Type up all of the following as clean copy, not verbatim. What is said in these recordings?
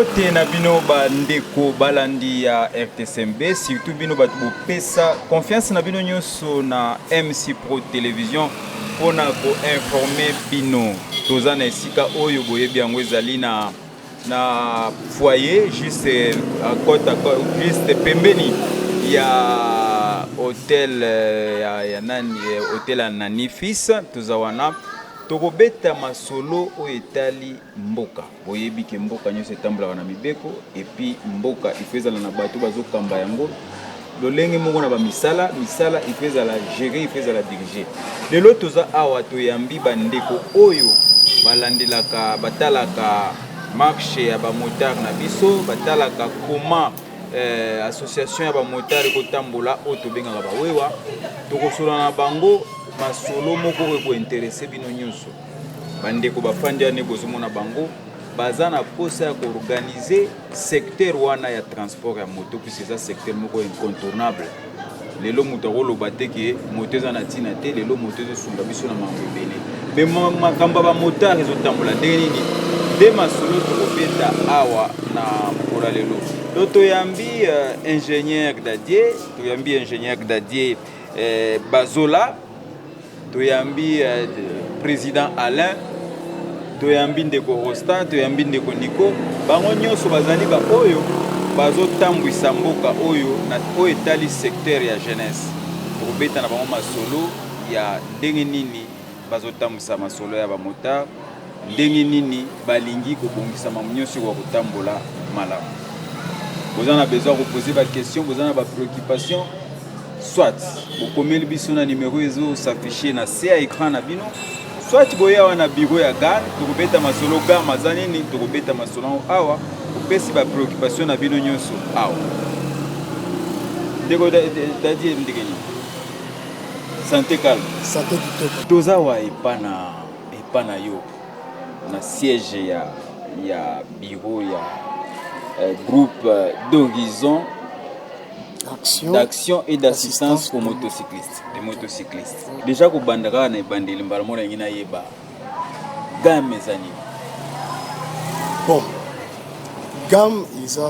Mbote na bino bandeko balandi ya RTCMB, surtout bino bato bopesa confiance na bino nyonso na MC Pro Television mpona koinforme bino. Toza na esika oyo boyebi yango ezali na foyer juste à côte, à côte, juste pembeni ya hôtel ya nani, hôtel ya Nani Fils. Toza wana tokobeta masolo oyo etali mboka. Boyebi ke mboka nyonso etambolaka na mibeko, et puis mboka il faut ezala na bato bazokamba yango lolenge moko na bamisala. Misala il faut ezala géré, il faut ezala dirigé. Lelo toza awa, toyambi bandeko oyo balandelaka, batalaka marche ya bamotard na biso, batalaka comment association ya bamotard ekotambola, oyo tobengaka bawewa. Tokosola na bango masolo moko oyo ekointeresse bino nyonso. Bandeko bafandi wana, bozomona bango baza na posa ya koorganiser secteur wana ya transport ya moto, puisque eza secteur moko incontournable. Lelo moto akoloba te ke moto eza na ntina te. Lelo moto ezosunga biso na makambo ebele, mais makambo ya bamotard ezotambola ndenge nini? Nde masolo tokobeta awa na mokolo ya lelo. To toyambi ingénieur Dadier, toyambi ingénieur Dadier Bazola, toyambi président Alain, toyambi ndeko Rosta, toyambi ndeko Nico. Bango nyonso bazali baoyo bazotambwisa mboka oyo na oyo etali secteur ya jeunesse. Tokobeta na bango masolo ya ndenge nini bazotambwisa masolo ya bamotard, ndenge nini balingi kobongisa mamu nyonso ekoka kotambola malamu. Boza na besoin kopose baquestion, boza na bapréoccupation, soit bokomeli biso na numero ezos'affiche na se ya écran na bino, soit boya wana bureau ya GAN. Tokobeta masolo GAM aza nini, tokobeta masolo yango awa, kopesi bapréoccupation na bino nyonso awa. Ndeko Dadi, ndenge nini? Santé calme? Santé kitoko. Toza wa epa na yo na siège ya bureau ya groupe d'horizon action d'action et d'assistance aux motocyclistes, les motocyclistes. Déjà kobanda kaka na ebandeli, mbala moko nalingi nayeba GAM eza nini? Bon, GAM eza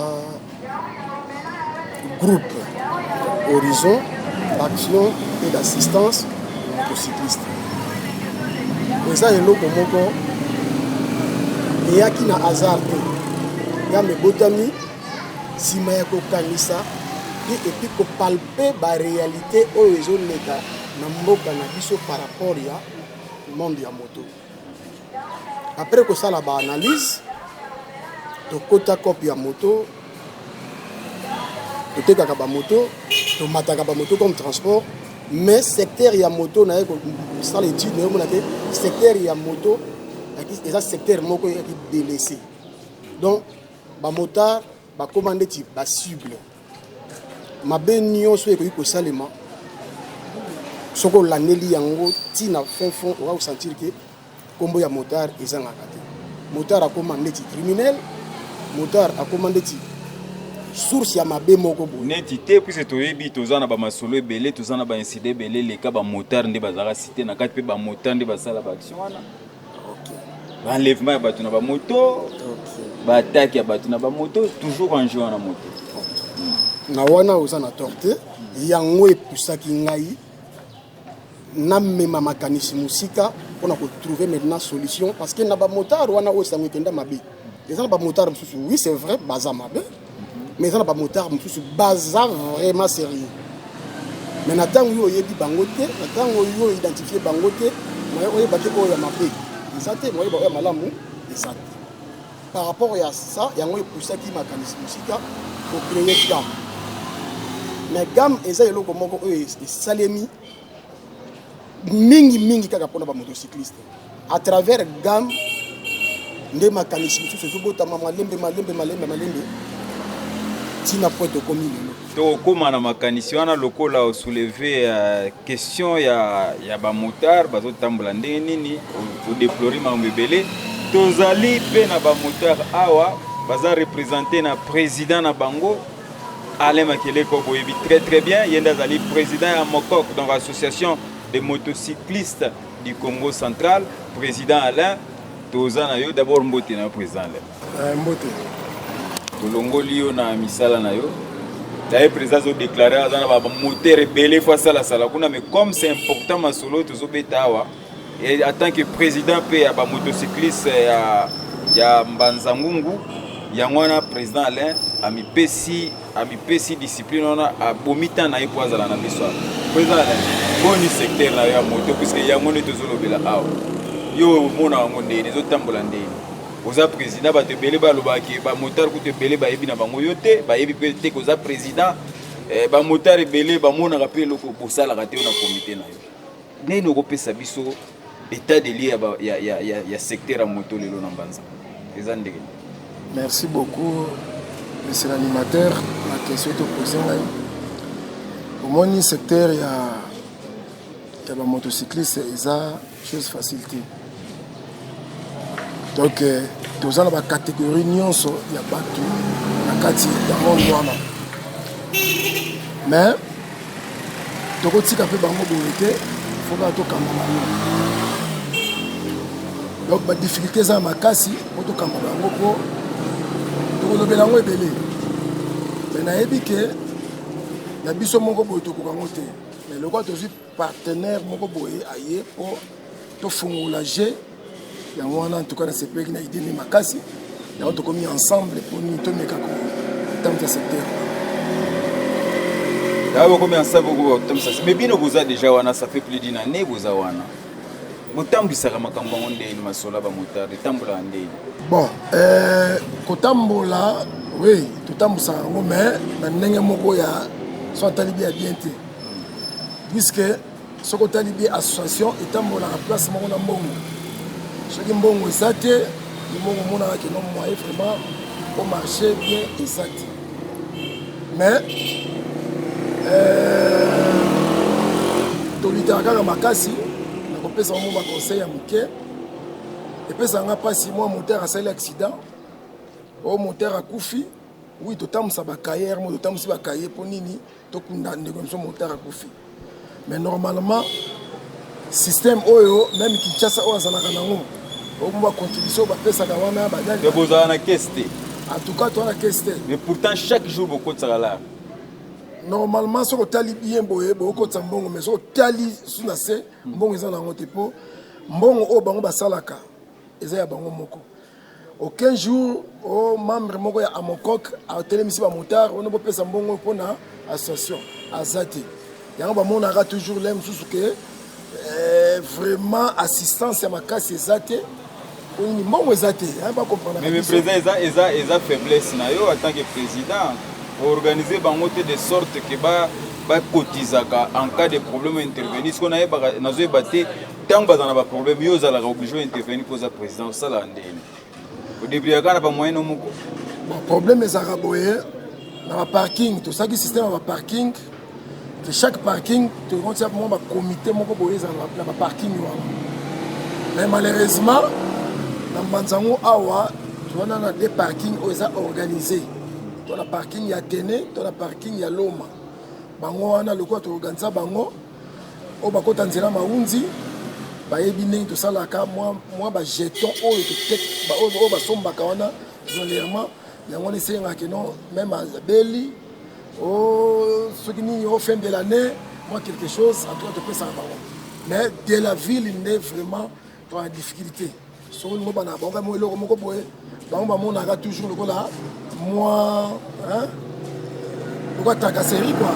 groupe horizon d'action et d'assistance aux motocyclistes. Eza eloko moko eyaki na hasard te. GAM ebotami nsima ya kokanisa mpe et puis kopalper baréalité oyo ezoleka na mboka na biso par rapport ya monde ya moto. Après kosala baanalyse, tokota cope ya moto, totekaka bamoto, tomataka bamoto comme transport, mais secteur ya moto, naye kosala étude, naye omona te secteur ya moto eza secteur moko eyaki délaissé. Donc bamotard bakóma ndeti bacible. Mabe nyonso ekoki kosalema, soki olandeli yango ntina fin fond, oka kosentir ke nkombo ya motard ezangaka te. Motard akóma ndeti criminel, motard akóma ndeti source ya mabe moko boye. Neti te, puisque toyebi toza na bamasolo ebele, toza na baincident ebele eleka, bamotard nde bazalaka cité na kati, mpe bamotard nde basala baaction wana, baenlèvement ya bato na bamoto, baattaque ya bato na bamoto, toujours enjeu wana moto. Na wana oza na tort te. Yango epusaki ngai namema makanisi mosika mpona kotrouver maintenant solution, parce que na bamotard wana oyo sango ekenda mabe, eza na bamotard mosusu, oui, c'est vrai, baza mabe, mais eza na bamotard mosusu baza vraiment sérieux. Mais na ntango yo oyebi bango te, na ntango yo identifie bango te, moye oyeba te oyo ya mabe eza te, moyeba oyo ya malamu eza te. Par rapport ya ça, yango epusaki makanisi mosika kocréer GAM. Mais GAM eza eloko moko oyo esalemi mingi mingi kaka mpona bamotocycliste. À travers GAM nde makanisi mosusu ezobotama malembe malembe malembe malembe ntina po tokomi lelo. Tokóma na makanisi wana lokola osoulever question ya bamotard bazotambola ndenge nini, odéplorer makambo ebele. Tozali mpe na bamotard awa, baza représente na président na bango Alain Makeleko. Boyebi très très bien, ye nde azali président ya MOKOK, donc association des motocyclistes du Congo central. Président Alain, toza na yo. D'abord mbote na yo, président Alain. Mbote. Tolongoli yo na misala na yo. D'ailleurs, président azo déclarer aza na ba moteur ebele faut asalasala kuna, mais comme c'est important masolo tozobeta awa, et en tant que président mpe ya ba motocycliste ya Mbanza Ngungu, yango wana président Alain amipesi discipline wana, abomi temps na ye mpo azala na biso awa. Président Alain, boni secteur na yo ya moto, puisque yango nde tozolobela awa? Yo omona yango ndeni ezotambola, ndeni oza président? Bato ebele balobaki, bamotard kutu ebele bayebi na bango yo te, bayebi mpe te koza président. Bamotard ebele bamonaka mpe eloko bosalaka te. Yo na komite na yo, ndeni okopesa biso état de lieu ya secteur ya moto lelo na Mbanza, eza ndenge? Merci beaucoup, monsieur l'animateur, na question topose ngai. Omoni, secteur ya bamotocycliste eza chose facile te. Donc toza na bacatégorie nyonso ya bato na kati ya monde wana, mais tokotika mpe bango boye te, faut kaka tokamba bango. Donc badifficulté eza ya makasi mpo tokamba bango, mpo tokolobela yango ebele. Mais nayebi ke na biso moko boye tokoka yango te, mais lokola tozwi partenaire moko boye aye mpo tofungola je yango wana, en tout cas nasepelaki na idée nde makasi yango. Tokomi ensemble mpo nini tomeka kotambwisa secteur. Yaa, bokomi ensemble kotambwisa, mais bino boza déjà wana, ça fait plus d'une année boza wana. Botambwisaka makambo yango ndeni? Masolo ya bamotard etambolaka ndeni? Bon, kotambola, oui, totambwisaka yango, mais na ndenge moko ya so atali bien ya bien te, puisque soki otali bien, association etambolaka place moko na mbongo. Soki mbongo eza te, mbongo omonaka ke non, moyen vraiment po marché bien eza te. Mais tolitaka kaka makasi na kopesa bango baconseil ya moke. Epesaka nga mpasi, mwa moteur asali accident, oyo moteur akufi, oui, totambwisa bacahier mo, totambwisi bacahier mpo nini tokunda ndeko biso moteur akufi. Mais normalement système oyo, même Kinshasa oyo azalaka nango, omo bacontribution bapesaka wana. Mais bozala na caisse te? En tout cas toza na caisse te. Mais pourtant chaque jour bokotisaka la? Normalement soki otali bien boye, bokotisa mbongo, mais soki otali su na se, mbongo eza nango te, mpo mbongo oyo bango basalaka eza ya bango moko. Aucun jour o membre moko ya Amokok atelemisi bamotard wana bopesa mbongo mpona association, aza te. Yango bamonaka toujours le mosusu ke vraiment assistance ya makasi eza te, po nini mbongo eza te, bacomprendre. Mais président, eza faiblesse na yo en tant que président, organiser bango te de sorte que bakotizaka en cas de problème intervenir. Siko nayebaka, nazoyeba te, ntango baza na baproblème, yo ozalaka obligé intervenir mpo oza président. Osalaka ndeni? Odébrouillaka na bamoyen no moko? Bon, problème ezalaka boye: na baparking, tosalaki système ya baparking que chaque parking tokotia mwa bacomité moko boye ezala na baparking wana. Mais malheureusement na Mbanza yango awa, towana na deux parking oyo eza organisé: to na parking ya Tene, to na parking ya Loma. Bango wana, lokola toorganiza bango, oyo bakota nzela Maunzi bayebi ndenge tosalaka mwa bajeton oyo oyo basombaka wana isolairement. Yango wana esengaka non, même abeli soki nini, au fin de l'année mwa quelque chose en tout cas topesaka bango. Mais de la ville nde vraiment toa difficulté. Soki olingo bana bango mo eloko moko boye, bango bamonaka toujours lokola mwa lokola tracasserie quoi.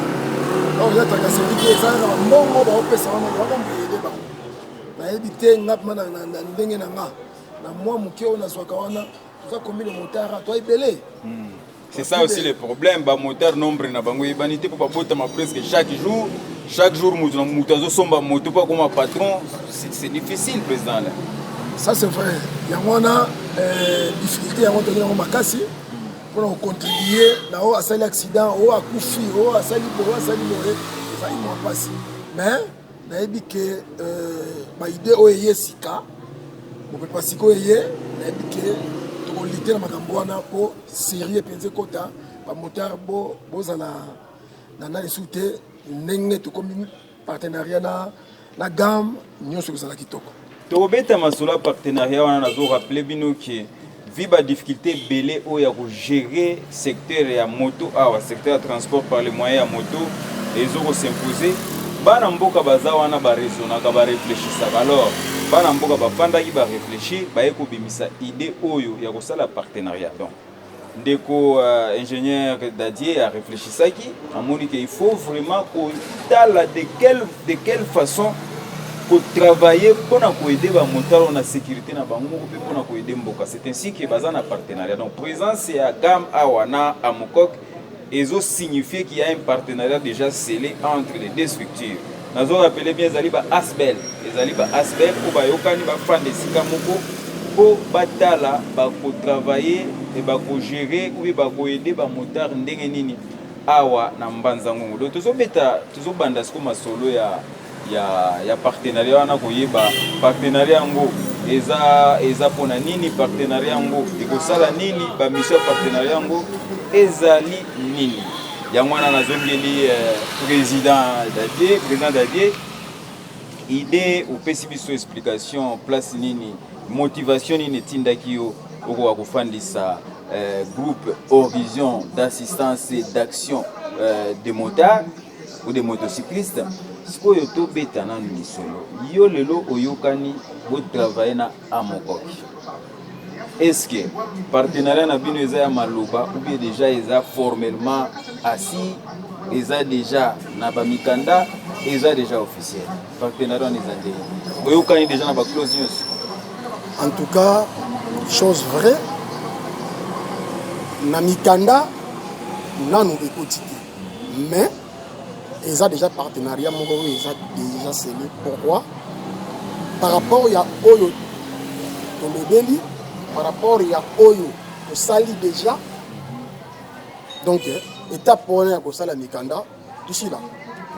Or eza tracasserie te, eza kaka bambongo baopesa wana bakomboyede bango. Nayebi te, nga mpema na ndenge na nga, na mwa moke oyo nazwaka wana, toza combien de motard? Toa ebele. C'est ça aussi le problème, bamotard nombre na bango eyebani te, mpo babotama presque chaque jour. Chaque jour moto na moto azosomba moto mpo akoma patron. C'est difficile, président là. Ça c'est vrai. Yango wana difficulté yango toki yango makasi mpona kocontribue na oyo asali accident, oyo akufi, oyo asali boye, oyo asali boye, ezali mwa mpasi. Mais nayebi ke baidée oyo eye sika, mopepa sikoyo eye, nayebi ke tokolite na makambo wana mpo sérieux mpenza ekota. Bamotard bozala na nani su te, ndenge tokomi partenariat na gamme nyonso, ekozala kitoko. Tokobeta masolo ya partenariat wana. Nazorappeler bino ke Vu ba difficultés ebele oyo ya ko gerer secteur ya moto awa, secteur ya transport par les moyens ya moto ezo ko s'imposer, bana mboka baza wana ba raisonnaka, ba reflechisaka. Alors bana mboka bafandaki ba reflechir, baye kobimisa idee oyo ya kosala partenariat. Donc ndeko ingénieur Dadier a reflechisaki, amoni que il faut vraiment kotala de quelle façon kotravailler mpona koaider bamotard na sécurité na bango moko mpe mpona koaider mboka. C'est ainsi que baza na partenariat. Donc présence ya GAM awa na Amokok ezosignifie qu'il y a un partenariat déjà scellé entre les deux structures. Nazo rappeler bien, ezali ba ASBL, ezali ba ASBL oyo bayokani, bafanda esika moko mpo batala bakotravailler e bakogérer ou bien bakoaider bamotard ndenge nini awa na Mbanza Ngungu. Donc tozobeta, tozobanda siko masolo ya partenariat wana, koyeba partenariat yango eza mpona nini, partenariat yango ekosala nini, bamission ya partenariat yango ezali nini. Yango wana nazongeli président Dadier. Président Dadier, idée opesi biso explication, place nini, motivation nini etindaki yo okoka kofandisa groupe Horizon d'assistance et d'action de motards ou de motocyclistes? Sikoyo tobeta nanu lisolo. Yo lelo oyokani botravaille na Amokoki, est-ce que partenariat na bino eza ya maloba ou bien déjà eza formellement assis, eza déjà na bamikanda, eza déjà officiel? Partenariat wana eza ndenge oyokani déjà na baclause nyonso? En tout cas, chose vraie, na mikanda nanu ekoti te, mais eza déjà partenariat moko oyo eza déjà scellé. Pourquoi? Par rapport ya oyo tolobeli, par rapport ya oyo tosali déjà. Donc étape wana ya kosala mikanda, d'ici là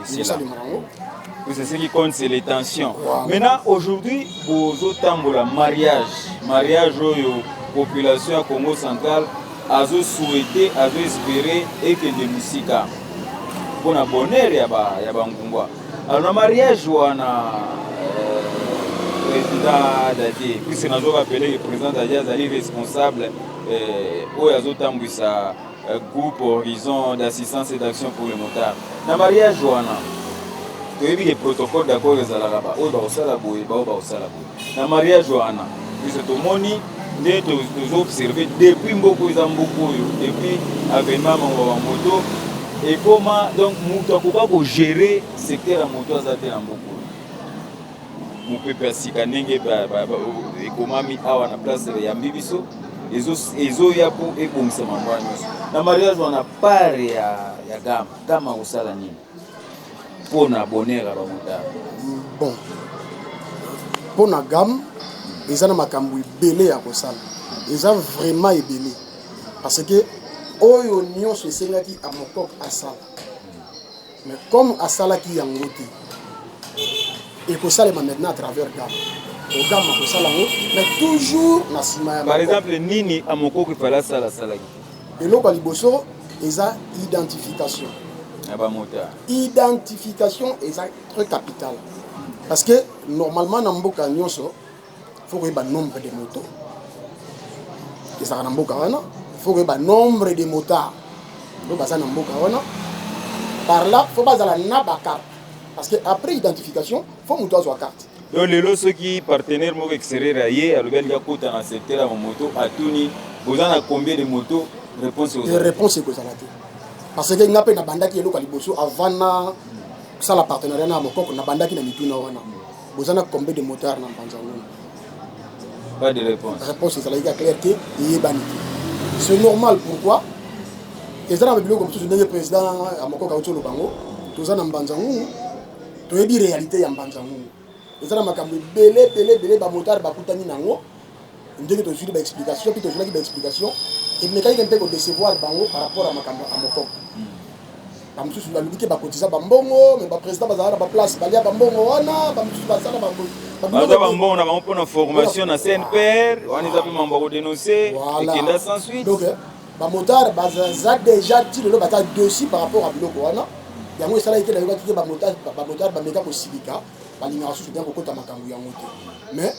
ekosalema yango. C'est ce qui compte, c'est les tensions. Voilà. Maintenant, aujourd'hui, bozotambola mariage. Mariage oyo population ya Congo Central azo souhaiter, azo espérer ekende mosika mpona bonheur ya bangungwa. Alors na mariage wana, président Dadier, puisque nazo rappeler que président Dadier azali responsable oyo azotambwisa groupe Horizon d'assistance et d'action pour les motards. Na mariage wana, toyebi ke protocole d'accord ezalaka, ba oyo bakosala boye, baoyo bakosala boye. Na mariage wana, biso tomoni nde tozoobserve depuis mboka eza mboka oyo, depuis avènement mango bamoto ekoma, donc moto akoka kogérer secteur ya moto aza te na mboka oyo. Mopepe ya sika ndenge ekomami awa na place yambi biso, ezoya mpo ebongisa mambo wana nyonso. Na mariage wana, part ya GAM, GAM akosala nini mpo na bonheur ya bamotard? Bon, mpo na GAM, eza na makambo ebele ya kosala, eza vraiment ebele, parce que oyo nyonso esengaki Amokok asala, mais comme asalaki yango te, ekosalema maintenant à travers GAM. GAM akosala yango, mais toujours na nsima ya Par exemple nini Amokoko efale asala, asalaki? Eloko ya liboso eza identification ya bamotard. Identification eza très capital, parce que normalement na mboka nyonso faut koyeba nombre de moto ezalaka na mboka wana, faut koyeba nombre de motard oyo baza na mboka wana. Par là faut bazala na bacarte, parce que après identification faut moto azwa carte. Donc lelo soki partenaire moko extérieur aye, alobi alingi akota na secteur ya moto, atuni boza na combien de moto, réponse? Réponse ekozala te, parce que nga mpe nabandaki eloko ya liboso avant na kosala partenariat na Mokoko, nabandaki na mituna wana: boza na combien de motard na Mpanza Ngungu? Pas de réponse. Réponse ezalaki ya clair te, eyebani te. C'est normal. Pourquoi? Eza na biloko mosusu ndenge président ya Mokoko auti oloba yango. Toza na Mbanza Ngungu, toyebi réalité ya Mbanza Ngungu. Eza na makambo ebele ebele ebele bamotard bakutani nango. Ndenge tozwili baexplication mpe tozwilaki baexplication, emekaki mpe kodecevoir bango par rapport ya makambo ya Mokoko. Bamosusu balobi ke bakotiza bambongo, mais baprésident bazala na baplace, balia bambongo wana. Bamosusu basala baza bambongo na bango mpona formation na CNPR. Wana eza mpe mambo ya kodénonce, ekenda sans suite. Donc bamotard baza déjà ti lelo baza dossier par rapport à biloko wana. Yango esalaki te, nayokaki te bamotard bameka kosilika, balingaka susu bien kokota makambo yango te. Mais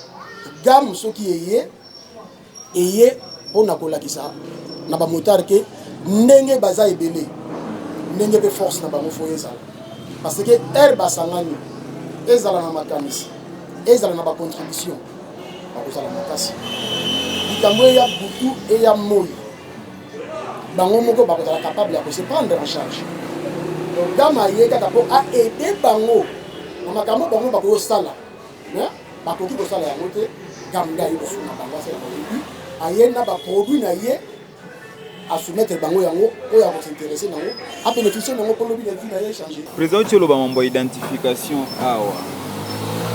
GAM soki eye Mpona kolakisa na bamotard ke ndenge baza ebele, ndenge mpe force na bango fo ezala, parce que heure basangani, ezala na makanisi, ezala na bacontribution, bakozala makasi. Likambo eya butu, eya moi, bango moko bakozala capable ya kose prendre en charge. Donc GAM aye kaka mpo aide bango na makambo bango bakosala, mais bakoki kosala yango te. GAM nde aye kosunga bango, asala bayebi, aye na baproduit na ye, asoumettre bango yango. Oyo akos'intéresser nango, abénéficie nango mpo lobi na vie na ye change. Président, oti oloba mambo ya identification awa.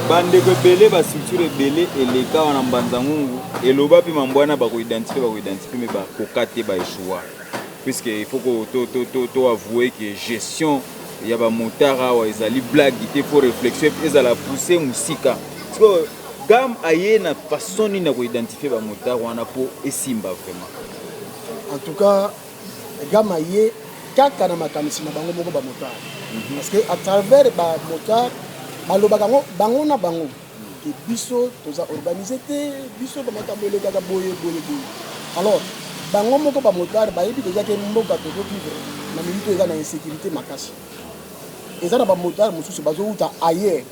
Bandeko ebele, bastructure ebele eleka wana Mbanza Ngungu, eloba mpe mambo wana, bakoidentifie, bakoidentifie, me bakoka te, baéchoua, puisque il faut to avouer que gestion ya bamotard awa ezali blague te. Faut réflexion ezala poussé mosika. Sikoyo GAM aye na façon nini ya koidentifie bamotard wana mpo esimba vraiment? En tout cas, GAM aye kaka na makanisi na bango moko bamotard, parce que à travers bamotard balobaka yango bango na bango ke biso toza organisé te, biso bamakambo elekaka boye boye boye. Alors bango moko bamotard bayebi déjà ke mboka tozovivre na minute oyo eza na insécurité makasi. Eza na bamotard mosusu bazowuta ailleurs,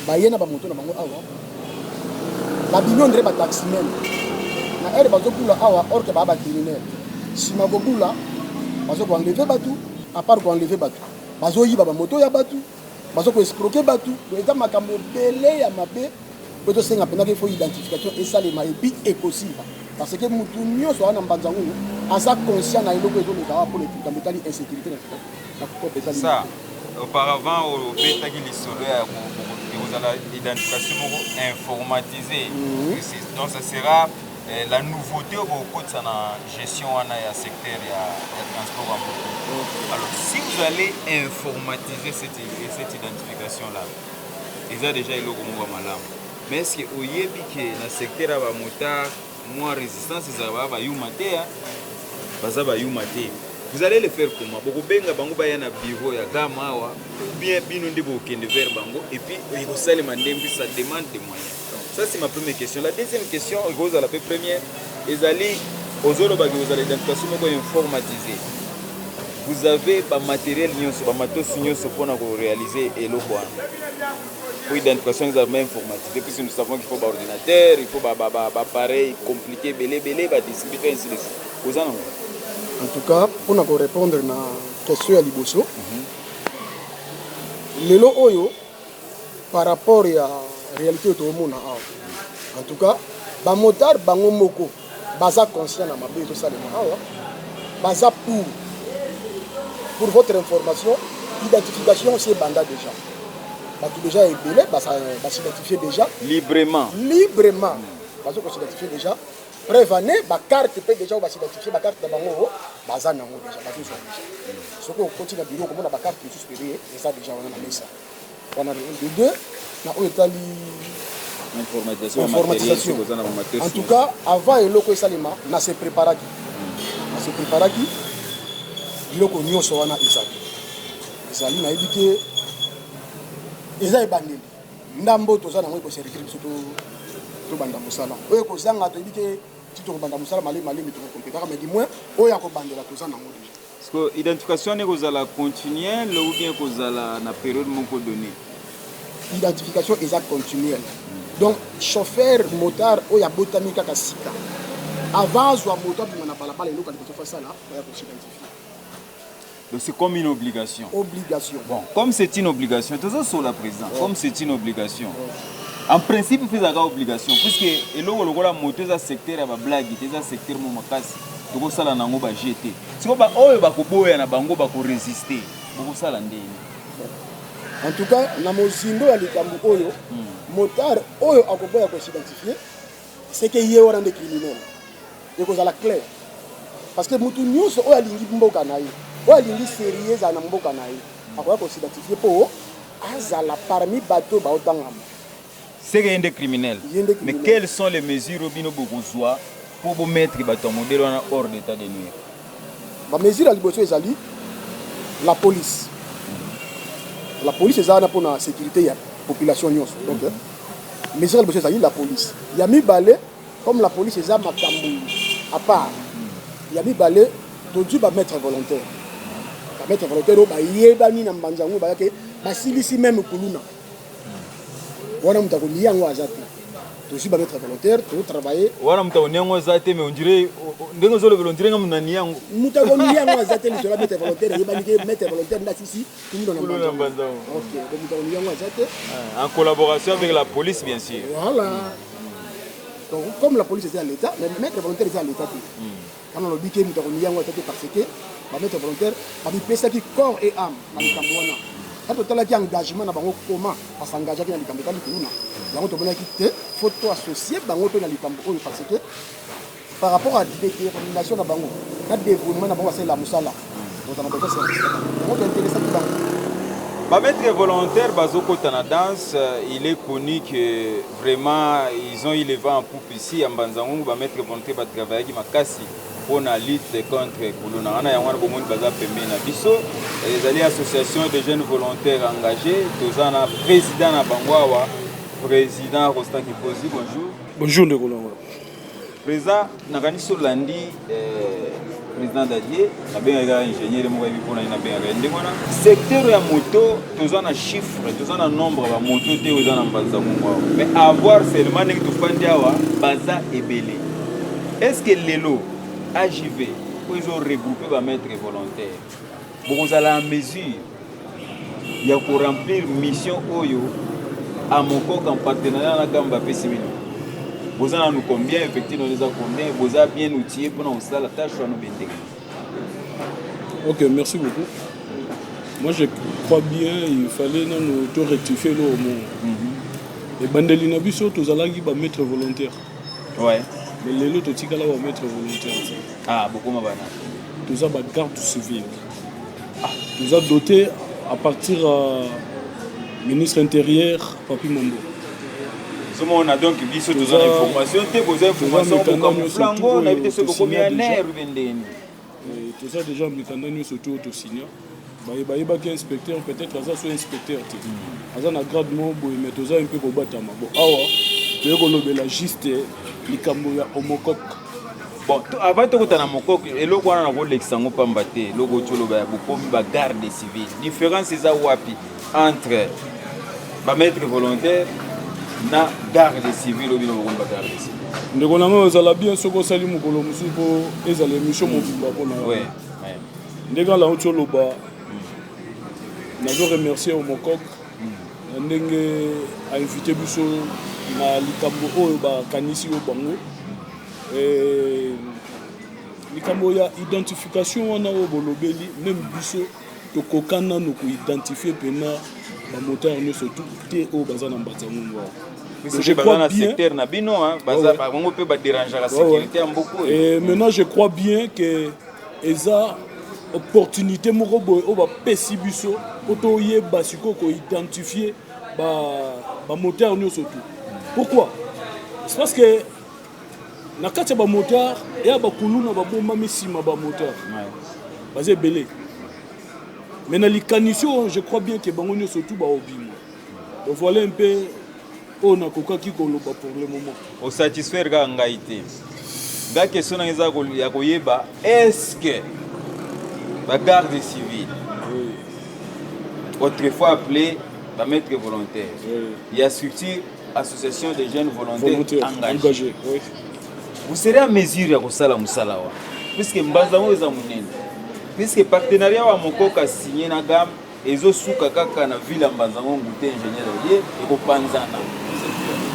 baye na bamoto na bango awa, babimi on dirait bataximen na heure bazobula awa, or ke baa bacriminel. Nsima kobula, bazo koenlever bato. À part koenlever bato, bazoyiba bamoto ya bato, bazo koescroquer bato. Eza makambo ebele ya mabe po tosenga mpenza ke faut identification esalema, et puis ekosila, parce que mutu nyonso aza na Mbanza Ngungu aza conscient na eloko ezoleka awa mpona likambo etali insécurité na kope etali. Ça, auparavant obetaki lisolo ya ekozala identification moko informatisée. Donc ça sera la nouveauté oyo bokotisa na gestion wana ya secteur ya transport en moto. Alors si vous allez informatiser cette identification là, eza déjà eloko moko ya malamu, mais est ce que oyebi ke na secteur ya bamotard mwa résistance ezala? Baya bayuma te, baza bayuma te. Vous allez le faire comment? Bokobenga bango baya na bureau ya GAM awa, ou bien bino nde bokende vers bango? Et puis ekosalema ndenge? Ça demande des moyens. Ça, c'est ma première question. La deuxième question, ekozala mpe première, ezali ozolobaki kozala identification moko informatisée. Vous avez bamatériel nyonso, bamatosi nyonso mpona koréaliser eloko wana po identification ezala vraiment informatisée? Puisque nous savons qu'il faut baordinateur, il faut baappareil compliqué ebele ebele, badistributeur, ainsi de suite. Oza nango? En tout cas, mpona korépondre na question ya liboso, lelo oyo, par rapport ya réalité oyo toomona awa, en tout cas bamotard bango moko baza conscient na mabe ezosalema awa, baza pour. Pour votre information, identification si ebanda déjà, bato déjà ebele basidentifie déjà. Librement? Librement, bazo kosidentifie déjà. Preuve ane, bacarte mpe déjà oyo basidentifie, bacarte na bango baza nango déjà, bazozwa déjà. Soki okoti na bureau, okomona bacarte mosusu pebe eza déjà wana na mesa wana. De deux, na oyo etali informatisation. Informatisation, en tout cas avant eloko esalema, na se préparaki, na se préparaki. Biloko nyonso wana ezali, ezali, nayebi te, eza ebandeli. Ndambo toza nango ekoservir biso tobanda mosala. Oyo ekozanga, toyebi te ti tokobanda mosala malemi malemi, tokokompletaka, mais du moins oyo ya kobandela toza nango déjà. Parce que identification wana ekozala continuelle ou bien ekozala na période moko donnée? Identification eza continuelle. Donc chauffeur motard oyo abotami kaka sika, avant azwa moto abima na balabala, eloko ya liboso fo asala, baya kosidentifie. Donc c'est comme une obligation? Obligation. Bon, comme c'est une obligation, tozosola, président, comme c'est une obligation, en principe mpe ezalaka obligation, puisque eloko lokola moto eza secteur ya bablague te, eza secteur mo makasi, tokosala nango baje te. Sikoyo baoyo bakoboya na bango, bakoresiste, bokosala ndeni? En tout cas, na mozindo ya likambo oyo, motard oyo akoboya kosidentifie, c'est que ye wana nde criminel, ekozala clair, parce que mutu nyonso oyo alingi mboka na ye, oyo alingi sérieux ezala na mboka na ye, akoya kosidentifie mpo azala parmi bato baotangama. C'est que ye nde criminel? Ye nde Mais criminel. Quelles sont les mesures oyo bino bokozwa mpo bomettre bato ya modèle wana hors d'état de nuire? Bamesure ya liboso ezali la police. La police eza wana mpona sécurité ya population nyonso. Donc mesure ya liboso ezali la police. Ya mibale, comme la police eza makambo À part ya mibale, tozwi bamaître volontaire. Bamaître volontaire oyo bayebani na Mbanza yango, bayake basilisi même kuluna wana, moto akolia yango aza te. Tozwi bamaître volontaire, totravaille. Wana moto akoni yango aza te, mais on dirait ndenge ozolobela, on dirait nga moto nani yango. Moto akolia yango aza te. Lisolo ya maître volontaire eyebani ke maître volontaire nde asisi kuluna na Kuluna na Mbanza. Mbanza. Ok, donc moto akolia yango aza te. En collaboration avec la police, bien sûr. Voilà. Donc comme la police était à l'État, mais maître volontaire était à l'État te. Wana olobi ke moto akolia yango aza te, parce que bamaître volontaire bamipesaki corps et âme na likambo wana. Kati totalaki engagement na bango, comment bas'engageaki na likambo etali kuluna yango, tomonaki te faut to associer bango mpe na likambo oyo, parce que par rapport à détermination na bango na dévouement na bango, basalela mosala, tozala besoin service na bango. Yango tointeresaki bango. Bamaître volontaire bazokota na danse. Il est connu que vraiment ils ont eu le vent en poupe ici ya Mbanza-Ngungu. Bamaître volontaire batravaillaki makasi mpona lutte contre kuluna wana. Yango wana bomoni baza pembeni na biso. Ezali association de jeunes volontaires engagés. Toza na président na bango awa, président Rostan Kipozi, bonjour. Bonjour, ndeko nango. Président, nakanisi olandi président Dadie. Nabengaka kaka ingénieur moko, ayebi mpona ye nabengaka ye ndenge wana. Secteur ya moto, toza na chiffre, toza na nombre ya bamoto te oyo eza na Mbanza Ngungu awa, mais avoir seulement ndenge tofandi awa, baza ebele. Est ce que lelo AJV oyo ezoregroupe bamaître volontaire, bokozala en mesure ya koremplir mission oyo Amococ en partenariat na GAM bapesi bino? Boza nanu combien? Effectif nano eza combien? Boza bien outillé mpona kosala tâche wana bendenge? Ok, merci beaucoup. Moi, je crois bien il fallait nano to rectifier eloko moko. Ebandeli na biso, tozalaki bamaître volontaire, mais lelo totikala bamaître volontaire te. Ah, bokoma bana? Toza bagarde civile. Toza doté à partir ya ministre intérieur Papi Mambo. Ozomona, donc biso toza na information te, boza information, bocamoufle yango. Nayebi te soki bokomi ya ner ube ndeni. Toza déjà mikanda nyonso to tosinya. Bayebaki inspecteur, peut-être aza so inspecteur te, aza na grade moko boye, mais toza mpe kobatama. Bon, awa toye kolobela juste likambo ya Omococ. Bon, avant tokota na Mococ, eloko wana nakolekisa yango pamba te. Eloko oti oloba ya bokomi bagarde civile, différence eza wapi entre bamaître volontaire na garde civile oyo bino bokomi bagarde civile? Ndeko na ngai, ozala bien soki osali mokolo mosusu mpo ezala émission mobimba mpona ndenge ala oti oloba. Nazo remercier Omococ na ndenge ainvite biso na likambo oyo bakanisi oyo bango. Likambo ya identification wana oyo bolobeli, même biso tokoka nano koidentifie mpena bamotard nyonso tu te oyo baza na Mbanza Ngungu awa. Je crois na secteur na bino bango mpe baderangeaka sécurité ya mboka oyo. Et maintenant, je crois bien que eza opportunité moko boye oyo bapesi biso mpo toyeba sikoyo koidentifie bamotard nyonso tu. Pourquoi? C'est parce que na kati ya bamotard eya bakuluna babombami nsima. Bamotard baza ebele, mais na likanisi oyo, je crois bien ke bango nyonso tu baobima. Donc voilà un peu oyo nakokaki koloba pour le moment. Osatisfaire kaka ngai te. Nga question nanga eza ya koyeba est ce que bagarde civile, autrefois appelé bamaître volontaire, ya structure association des jeunes volontaires, volontaire engagés, engagé, oui. Vous serez à mesure ya kosala mosala wana, puisque Mbanza yango eza monene, puisque partenariat wa Mococ asigné na GAM ezosuka kaka na ville ya Mbanza Ngungu te? Ingénieur ye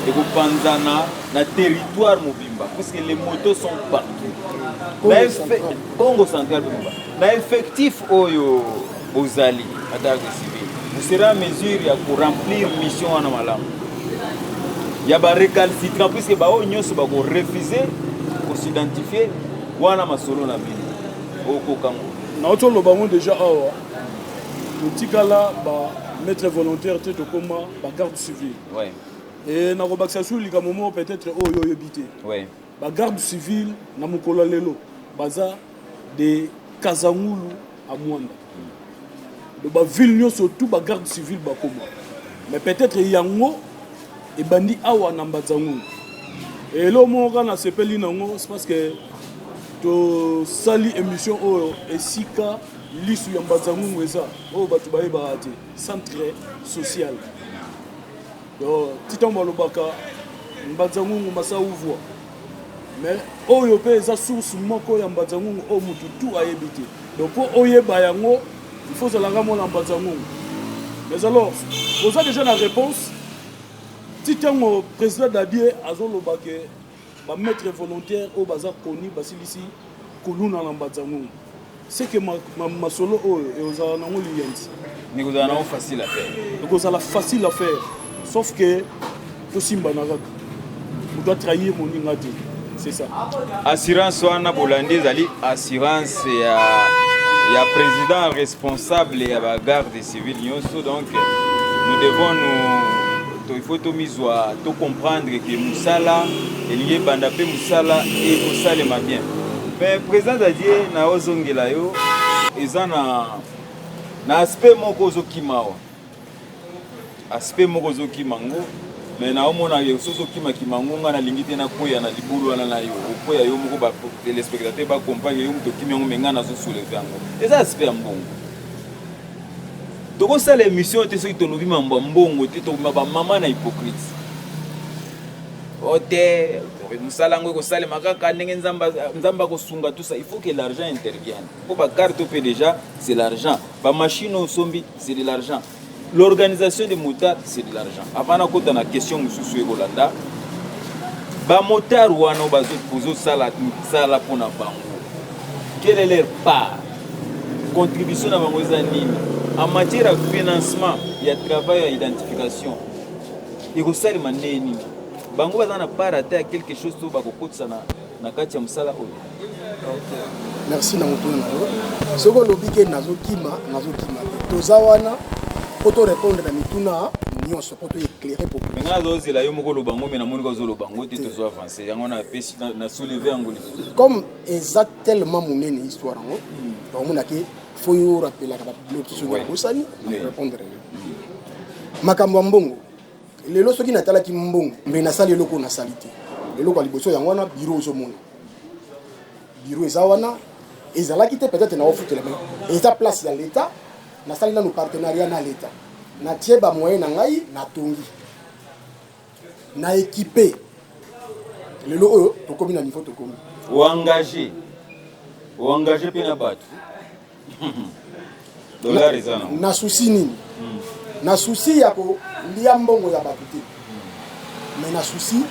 ekopanzana na territoire mobimba, puisque les motos sont partout. Congo central mobimba. Na effectif oyo bozali na garde civile, vous serez à mesure ya koremplir mission wana malamu ya barécalcitrant, puisque baoyo nyonso bakorefuse kosidentifie wana, masolo na bino okokango? Nauti oloba ngo déjà awa, totikala bamaître volontaire te, tokóma bagarde civile. E nakobakisa su likambo moko peut-être oyo oyebi te. Bagarde civile na mokolo ya lelo baza de Kasangulu à Mwanda, donc baville nyonso tu bagarde civile bakoma, mais peut-être yango ebandi awa na Mbanza-Ngungu. Eloko moko kaka nasepeli nango, c'est parce que Tosali émission oyo esika lisu ya Mbanza-Ngungu eza oyo bato bayebaka te, centre social. Donc ti ntango balobaka Mbanza-Ngungu masa uvwa, mais oyo mpe eza source moko ya Mbanza-Ngungu oyo motu tu ayebi te. Donc mpo oyeba yango, il faut ozalaka mwana Mbanza-Ngungu. Mais alors oza déjà na réponse ti ntango président Dadie azoloba ke bamaître volontaire oyo baza koni basilisi kuluna na Mbanza-Ngungu, c'est que masolo oyo ekozala nango liyanzi. Ekozala nango facile à faire. Ekozala facile à faire, sauf que tosimbana kaka, moto atrahir moninga te, c'est ça. Assurance wana bolandi ezali assurance ya président responsable ya bagarde civile nyonso. Donc nous devons nous to, il faut tomizwa tocomprendre ke mosala elingi ebanda mpe mosala ekosalema bien. Mais président Dadie, na ozongela yo, eza na aspect moko ozokima awa, aspect moko ozokima ngo, mais naomona soki ozokimakima yango, ngai nalingi te nakweya na libulu wana na yo, okweya yo moko, batéléspectateur bacomprendre yo moto okimi yango. Mais ngai nazosoulever yango, eza aspect ya mbongo. Tokosala émission te soki tolobi mambo ya mbongo te, tokoma bamama na hypocrite o te. Mosala yango ekosalema kaka ndenge Nzambe akosunga, tout ça. Il faut que l'argent intervienne mpo bacarte mpe déjà c'est l'argent, bamachine oyo osombi c'est de l'argent, l'organisation des motards c'est de l'argent. Avant nakota na question mosusu ekolanda, bamotard wana oyo bozosala mosala mpona bango, quelle est leur part? Contribution na bango eza nini en matière ya financement ya travail ya identification? Ekosalema ndenge nini? Bango baza na part ata ya quelque chose to bakokotisa na kati ya mosala oyo? Merci na motuna na yo. Soki olobi ke nazokima, nazokima te. Toza wana mpo torépondre na mituna nyonso, mpo toéclaire population. Nga nazozela yo moko oloba ngo, mais namoni ko ozoloba ngo te. Tozo avance yango, napesi na soulever yango lisusu. Comme eza tellement monene histoire yango, omonake fo yo rappelaka babiloko soki nabosani na répondre yo. Makambo ya mbongo, lelo soki natalaki mbongo, mbe nasali eloko oyo nasali te. Eloko ya liboso yango wana, bureau. Ozomona bureau eza wana, ezalaki te, peut-être naofutela, mais eza place ya l'État. Nasali nanu partenariat na l'État, natie bamoyen na ngai, natongi na équipe. Lelo oyo tokomi na niveau tokomi. Oengage, oengage mpe na bato, dollar eza nango. Na souci nini? Na souci ya kolia mbongo ya bato te, mais na souci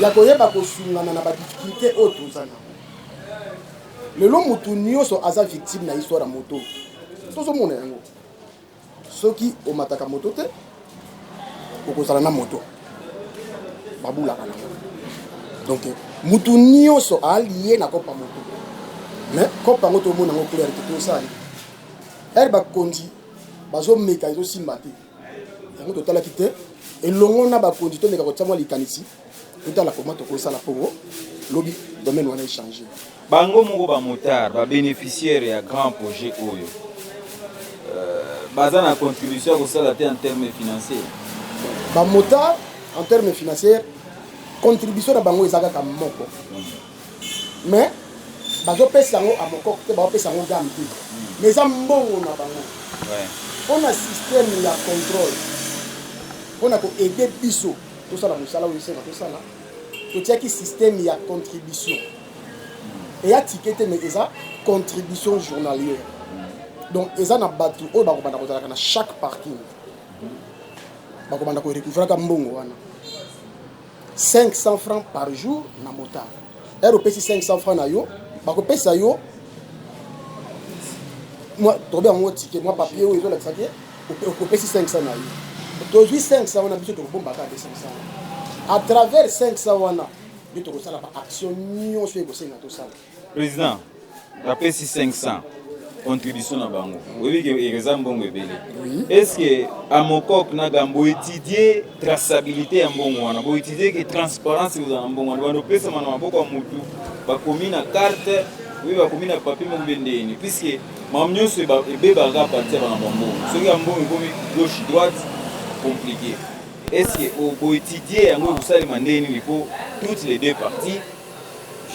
ya koyeba kosungana na badifficulté oyo toza nango lelo. Motu nyonso aza victime na histoire ya moto, tozomona yango. Soki omataka moto te, okozala na moto babulaka nango. Donc mutu nyonso alie na kopa moto, mais kopa yango tomona yango clair te. Tosali ere bakonzi bazomeka, ezosimba te. Yango totalaki te elongo na bakonzi, tomeka kotia mwa likanisi, totala koma tokosala mpo lobi domaine wana échange. Bango moko bamotard, babénéficiaire ya grand projet oyo, baza na contribution ya kosala te en terme financier? Bamotard, en terme financier, contribution na bango eza kaka moko, mais bazopesa yango amokoko te, baopesa yango game te, mais eza mbongo na bango mpona système ya contrôle, mpona koaider biso tosala mosala oyo esenga tosala. Totiaki système ya contribution, eya ticket te, mais eza contribution journalière. Donc eza na bato oyo bakobanda kozalaka na chaque parking, bakobanda korecouvraka mbongo wana, 500 francs par jour na motard. Ere opesi 500 francs na yo, bakopesa yo tokobe yango ticket, mwa papier oyo ezolakisa ke opesi 500 na yo. Tozwi 500 wana, biso tokobombaka de 500 wana. À travers 500 wana nde tokosala baaction nyonso ekosenga tosala. Président, bapesi 500 contribution na bango, oyebi ke eza mbongo ebele. Est ce que Amokok na GAM boétudie traçabilité ya mbongo wana? Boétudie ke transparence ekozala na mbongo wana, bando opesama na maboko ya motu, bakomi na carte oyo, bakomi na papier moko mpe ndeni? Puisque makambo nyonso ebebaka partir ya makambo ya mbongo. Soki ya mbongo ekomi gauche droite, compliqué. Est ce que boétudie yango, ekosalema ndenge nini mpo toutes les deux parties?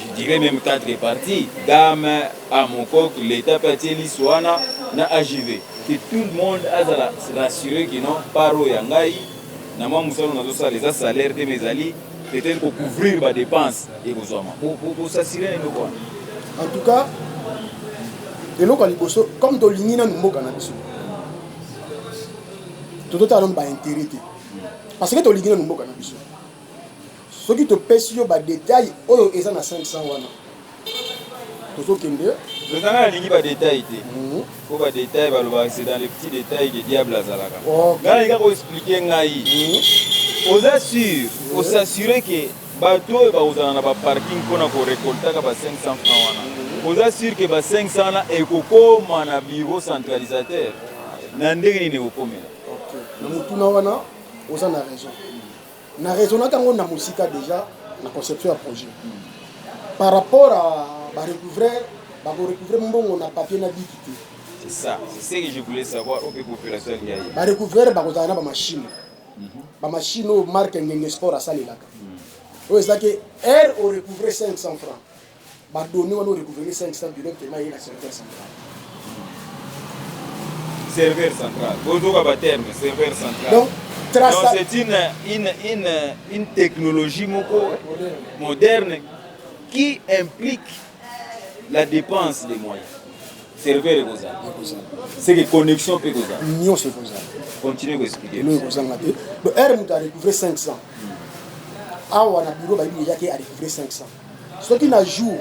Je dirais même quatre parties, GAM, AMOCOC, l'État mpe atie liso wana na AGV. Que tout le monde azala rassuré que non, part oyo ya ngai na mwa mosala nazosala eza salaire te, mais ezali peut-être kocouvrir badépense ekozwama. Bosasire na eloko wana? En tout cas, eloko ya liboso, comme tolingi nanu mboka na biso, tozotala nanu baintérêt te, parce que tolingi nanu mboka na biso. Soki topesi yo badétail oyo eza na 500 wana, tozokende. Tozanga, nalingi badétail te, po badétail, balobaka, c'est dans les petits détails que diable azalaka. Ngai nalinga koexpliquer ngai, oza sûr, osassurer ke bato oyo bakozala na baparking mpona korekoltaka ba 500 francs wana, oza sûr ke ba 500 wana ekokóma na bureau centralisateur? Na ndenge nini ekokomela? Na motuna wana, oza na raison. Na raisonnaka yango na mosika déjà na conception ya projet par rapport à barecouvreur. Bakorecouvre mbongo na papier na biki te. C'est ça, c'est ce que je voulais savoir, oyo mpe population alingi aye. Barecouvreur bakozala na bamachine, bamachine oyo marque Ngenge Sport asalelaka, oyo ezaki aire orecouvre 500 francs, badonné wana orecouvre 500 directement ye na serveur central. Serveur central, bozoka baterme, serveur central. Donc Donc c'est une technologie moko moderne qui implique la dépense des moyens. Serveur ekozala, c'est que connexion mpe ekozala. Nyonso ekozala. Continue koexpliquer. Eloko ekozanga te. Donc aire moto arecouvre 500 awa na bureau, bayebi déjà ke arecouvre 500. Soki na jour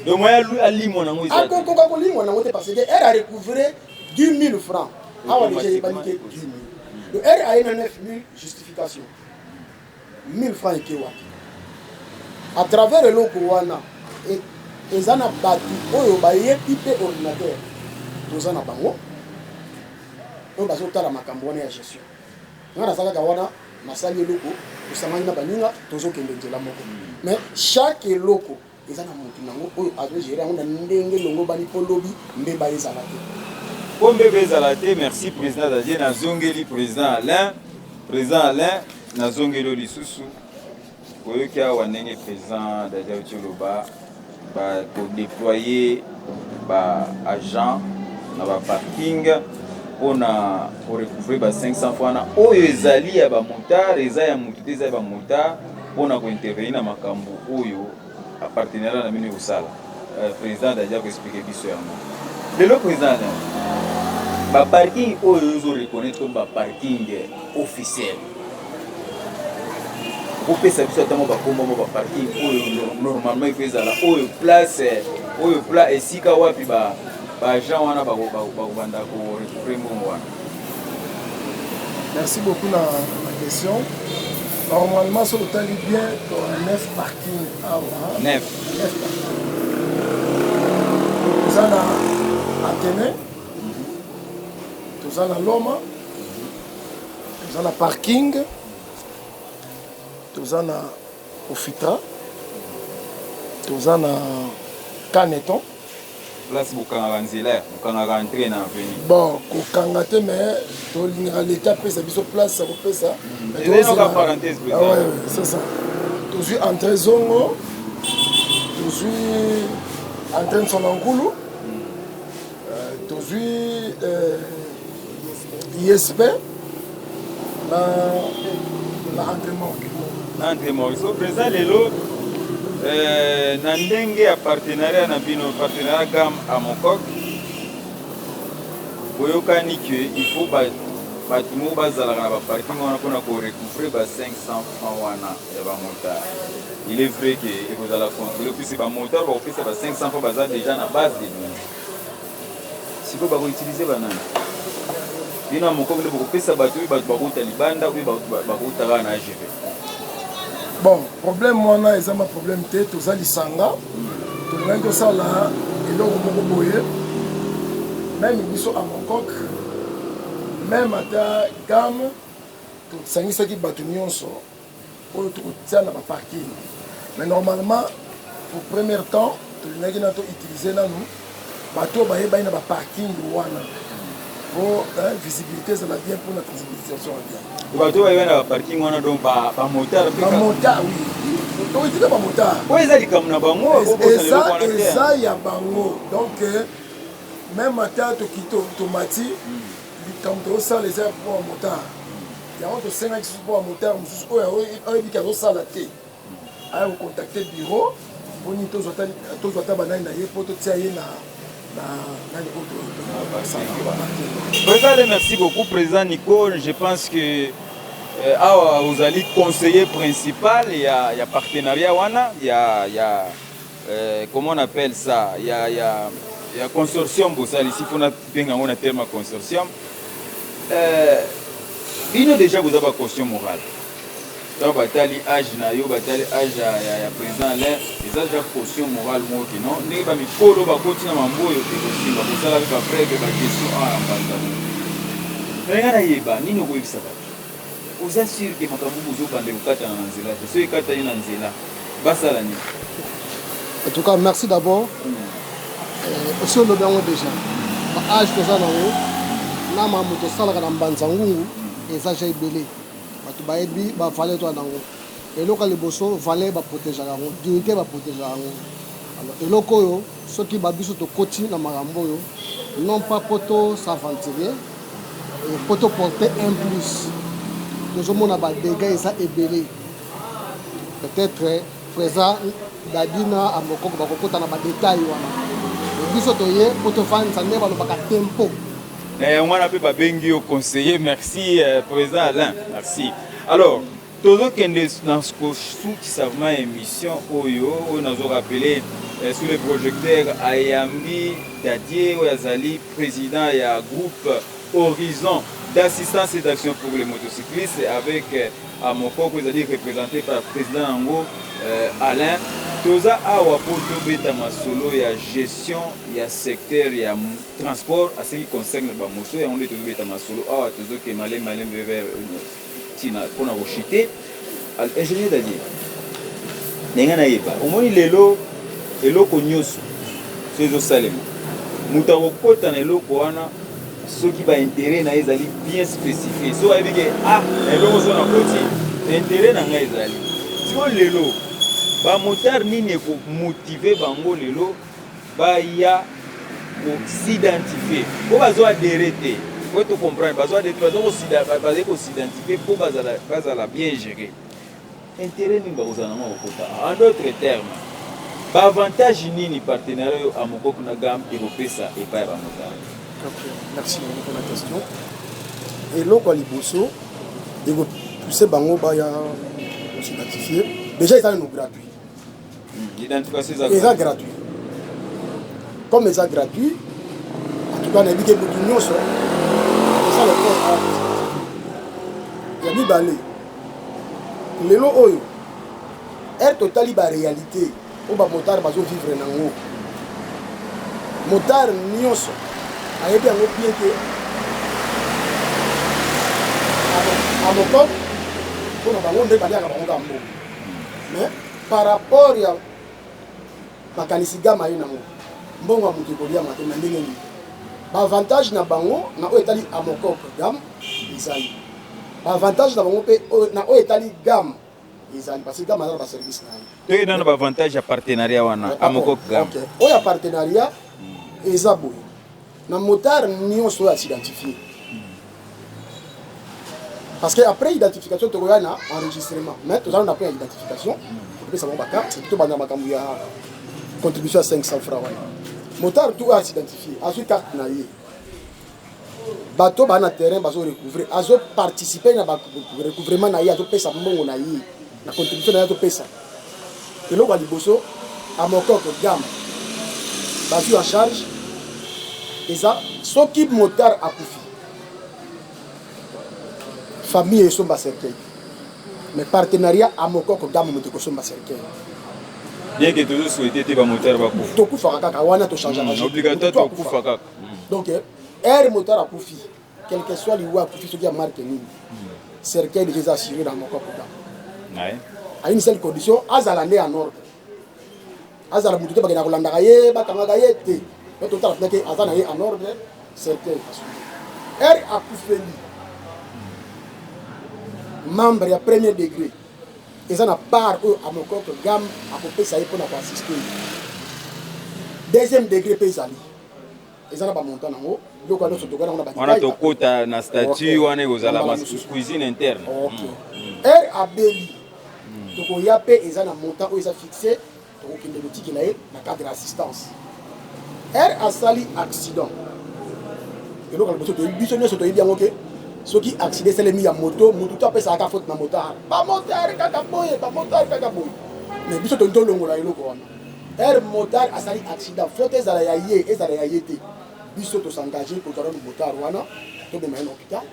Donc moyen alimwa nango eza te. Akokoka kolimwa nango te, parce que aire arecouvre 10 000 francs awa, déjà eyebani ke 10 000. Donc aire aye na 9 000, justification 1000 francs eke wapi? À travers eloko wana, eza na bato oyo bayebi mpe ordinateur, toza na bango oyo bazotala makambo wana ya gestion. Nga naza kaka wana, nasali eloko, tosangani na baninga, tozokende nzela moko. Mais chaque eloko eza na motu nango oyo azogérer yango na ndenge elongo bani, mpo lobi mbeba ezala te. Mpo mbeba ezala te. Merci, président Dadier. Nazongeli président Alain. Président Alain, nazongeli oyo lisusu. Koyoki awa ndenge président Dadier auti oloba, bakodéployer baagent na baparking mpona korecouvre ba 500 francs wana oyo ezali ya bamotard. Eza ya motu te, eza ya bamotard, mpona kointervenir na makambo oyo partenariat na bino ekosala. Président Dadier koexpliquer biso yango lelo. Président Alain, baparking oyo ozo reconnaître comme baparking officiel, okopesa biso ata mwa bakombo mwa baparking oyo normalement il faut ezala, oyo place, oyo pla esika wapi baagent wana bakobanda korecouvre mbongo wana? Merci beaucoup na question. Normalement, soki otali bien, tona 9 parking awa. 9? 9 parking. Toza na Athénée, toza na Loma, toza na parking, toza na Ofitra, toza na Caneton. Place bokangaka nzela, bokangaka entrée na avenue? Bon, kokanga te, mais tolingaka leta apesa biso place ya kopesa. Eza parenthèse. Ah ouais, c'est ça. Tozwi entrée Zongo, tozwi entrée Nsona Nkulu, tozwi ISP na entrée morgue. Na entrée morgue. So président, lelo na ndenge ya partenariat na bino, partenariat GAM AMOCOC, boyokani ke il faut bato moko bazalaka na baparking wana mpona korecouvre ba 500 francs wana ya bamotard. Il est vrai ke ekozala contrôlé, puisque bamotard bakopesa ba 500 francs baza déjà na base de données. Sikoyo bakoutiliser banani? Bino ya moko nde bokopesa bato oyo, bato bakouta libanda oyo, bato bakouta kaka na AGV? Bon, problème wana eza ma problème te. Toza lisanga, tolingaki tosala eloko moko boye. Même biso AMOCOC, même ata GAM, tosangisaki bato nyonso oyo tokotia na baparking. Mais normalement, pour premier temps, tolingaki na toutiliser nanu bato oyo bayebani na baparking wana, po visibilité ezala bien, mpona traçabilisation ya bien. Bato oyo bayebani na baparking wana, donc bamotard? Bamotard, oui. Tokotika bamotard. Oyo eza likambo na bango. Eza ya bango. Donc même ata toki tomati, likambo tozosala eza mpo ya motard. Yango tosengaki susu mpo ya motard mosusu oyo ayebiki azosala te, aya kocontacter bureau mponi tozwa ata banani na ye mpo totia ye na nani oyo. Président, merci beaucoup. Président Nicole, je pense que awa ozali conseiller principal ya partenariat wana ya, comment on appelle ça, ya consortium bosalisi, mpona benga yango na terme ya consortium. Bino déjà boza bacaution morale. Ntango batali age na yo, batali age ya président Alain, eza déjà caution morale moko ke non, ndenge bamikolo bakoti na mambo oyo, ekosimba. Kosala mpe bapreuve, bagestion awa na mbanza. Ndenge nayeba nini okoyebisa bato, oza sûr ke makambo bozobanda ekokatana na nzela te? Soki ekatani na nzela, basala nini? En tout cas, merci d'abord. Osi olobi yango déjà, baage toza nango na makambo tosalaka na Mbanza Ngungu eza ja ebele. Bato bayebi bavaleur toza nango. Eloko ya liboso, valeur baprotégeaka yango, dignité baprotégeaka yango. Alors eloko oyo, soki babiso tokoti na makambo oyo, non pas po tos'aventurer, po toporter un plus. Tozomona badégâts eza ebele. Peut-être président Dadina Amokoko bakokota na badétail wana. Biso toye po tofandisa nde balobaka tempo. Na yango wana mpe babengi yo conseiller. Merci, président Alain, merci. Alors tozokende na kosukisa vraiment émission oyo nazorappeler, sous le projecteur ayambi Dadie oyo azali président ya groupe Horizon d'assistance et d'action pour les motocyclistes avec Amokoko, ezali représenté par président yango Alain. Toza awa mpo tobeta masolo ya gestion ya secteur ya transport à ce qui concerne bamoto. Yango nde tozobeta masolo awa. Tozokende malembe malembe vers ntina mpona kochuter. Ingénieur Dadie, ndenge nayeba, omoni lelo eloko nyonso so ezosalema, moto akokɔta na eloko wana soki baintérêt na ye ezali bien spécifié, so ayebi ke ah, na eloko so nakoti, intérêt na ngai ezali. Sikoyo lelo bamotard, nini ekomotiver bango lelo baya kos'identifier? Mpo bazo adhérer te, po tocomprendre, bazo adhérer te, bazali kos'identifier mpo bazala bien géré. Intérêt nini bakozala nango kokota? En d'autres termes, baavantage nini partenariat oyo Amokoko na GAM ekopesa epai ya bamotard? Ok, merci pour la question. Eloko ya liboso ekopousser bango baya kos'identifier, déjà eza nano gratuit. Identification? Eza gratuit. Comme eza gratuit, en tout cas nayebi ke motu nyonso osala effort awa. Ya mibale, lelo oyo ere totali baréalité oyo bamotard bazovivre nango, motard nyonso ayebi yango bien ke Amokok mpona bango nde baliaka bango ka mbongo. Mais par rapport ya makanisi gama ye nango, mbongo ya moto ekoliama te na ndenge nini? Baavantage na bango na oyo etali Amokok GAM ezali baavantage na bango mpe na oyo etali GAM ezali, parce que GAM aza na baservice na ye. Toyei nano baavantage ya partenariat wana Amokok GAM. Oyo ya partenariat eza boye: na motard nyonso oyo as'identifie, parce que après identification tokoya na enregistrement, mais tozala na point ya identification, topesa bango bacarte, tobanda makambo ya contribution ya 500 francs wana. Motard tout oyo as'identifie azwi carte na ye, bato baa na terrain bazo recouvrer, azoparticiper na recouvrement na ye, azopesa mbongo na ye na contribution na ye azopesa. Eloko ya liboso, Amokok GAM bazwi en charge eza soki motard akufi, famille esomba cercueil, mais partenariat Amokok GAM moto ekosomba cercueil. Bien que tozosouhaiter te bamotard bakufa. Tokufaka kaka wana, tochangeaka. Obligatoire, tokufa kaka. Donc ere motard akufi, quel que soit liwa akufi, soki ya marque nini, cercueil déjà eza assuré na Mokok GAM, à une seule condition: azala nde en ordre, azala motu te bakenda kolandaka ye, bakangaka ye te. Me totala mpena ke aza na ye en ordre, cercueil assuré. Ere akufeli membre ya premier degré, Eza na part oyo Amococ Gam akopesa ye pona ko assister ye. Deuxième degre pe ezali. Eza na ba montant nango, biloko wana nyonso tokoya nango na ba Wana details. tokota na statut Ok. wana ekozala Na mbala mas- mosusu. cuisine interne. Ok. Heure abeli, tokoya pe eza na montant oyo eza fixe, tokokende kotikela ye na cadre ya assistance. Heure asali accident, eloko ya liboso toyebi, biso nyonso toyebi yango ke soki accident esalemi ya moto, motu to apesaka kaka faute na motard, ba motard kaka boye, ba motard kaka boye. Mais biso tolingi tolongola eloko wana. Heure motard asali accident, faute ezala ya ye, ezala ya ye te, biso to s'engager kozwa nanu motard wana, tobema ye na hôpital.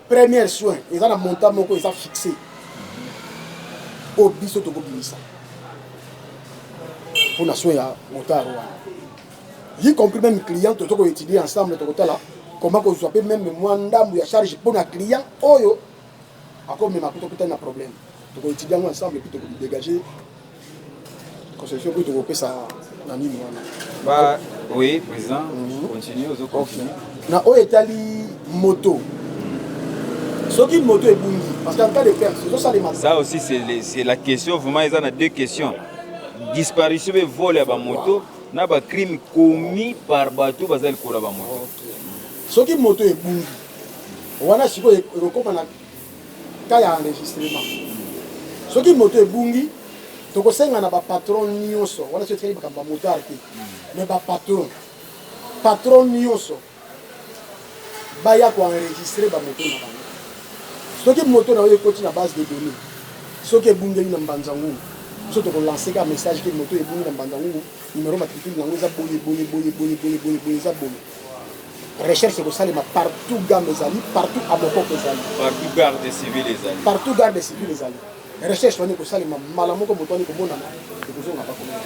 Première soin eza na montant moko eza fixe oyo biso tokobimisa mpona soin ya motard wana, y compris même client. Tozo koétudier ensemble, tokotala comment kozwa mpe même mwa ndambu ya charge mpona client oyo akomema kuta kutani na problème. Tokoétudier yango ensemble, puis tokodégager conception mpe tokopesa na nini wana. Ba, oui, président, continue, ozo continue. Na oyo etali moto, soki moto ebungi, parce qu'en cas de perte ezosalema. Ça aussi, c'est la question. Vraiment, il y a deux questions. Disparition et vol ya bamoto na ba crime commis par bato baza likolo ya bamoto. Soki moto ebungi wana, sikoyo ekokóma na cas ya enregistrement. Soki moto ebungi, tokosenga na bapatron nyonso wana, soki etikali makambo ya motard te, mais bapatron, patron nyonso baya koenregistrer bamoto na bango. Soki moto na yo ekoti na base de données, soki ebungeli na Mbanza Ngungu, biso tokolancer ka message ke moto ebungi na Mbanza Ngungu, numéro matricule nango eza boye boye boye boye boye boye boye, eza boye. Recherche ekosalema partout Gam ezali, partout Amococ ezali, partout garde civile ezali. Partout garde civile ezali. Recherche wana ekosalema mbala moko, moto wana ekomonana, ekozonga bakomona.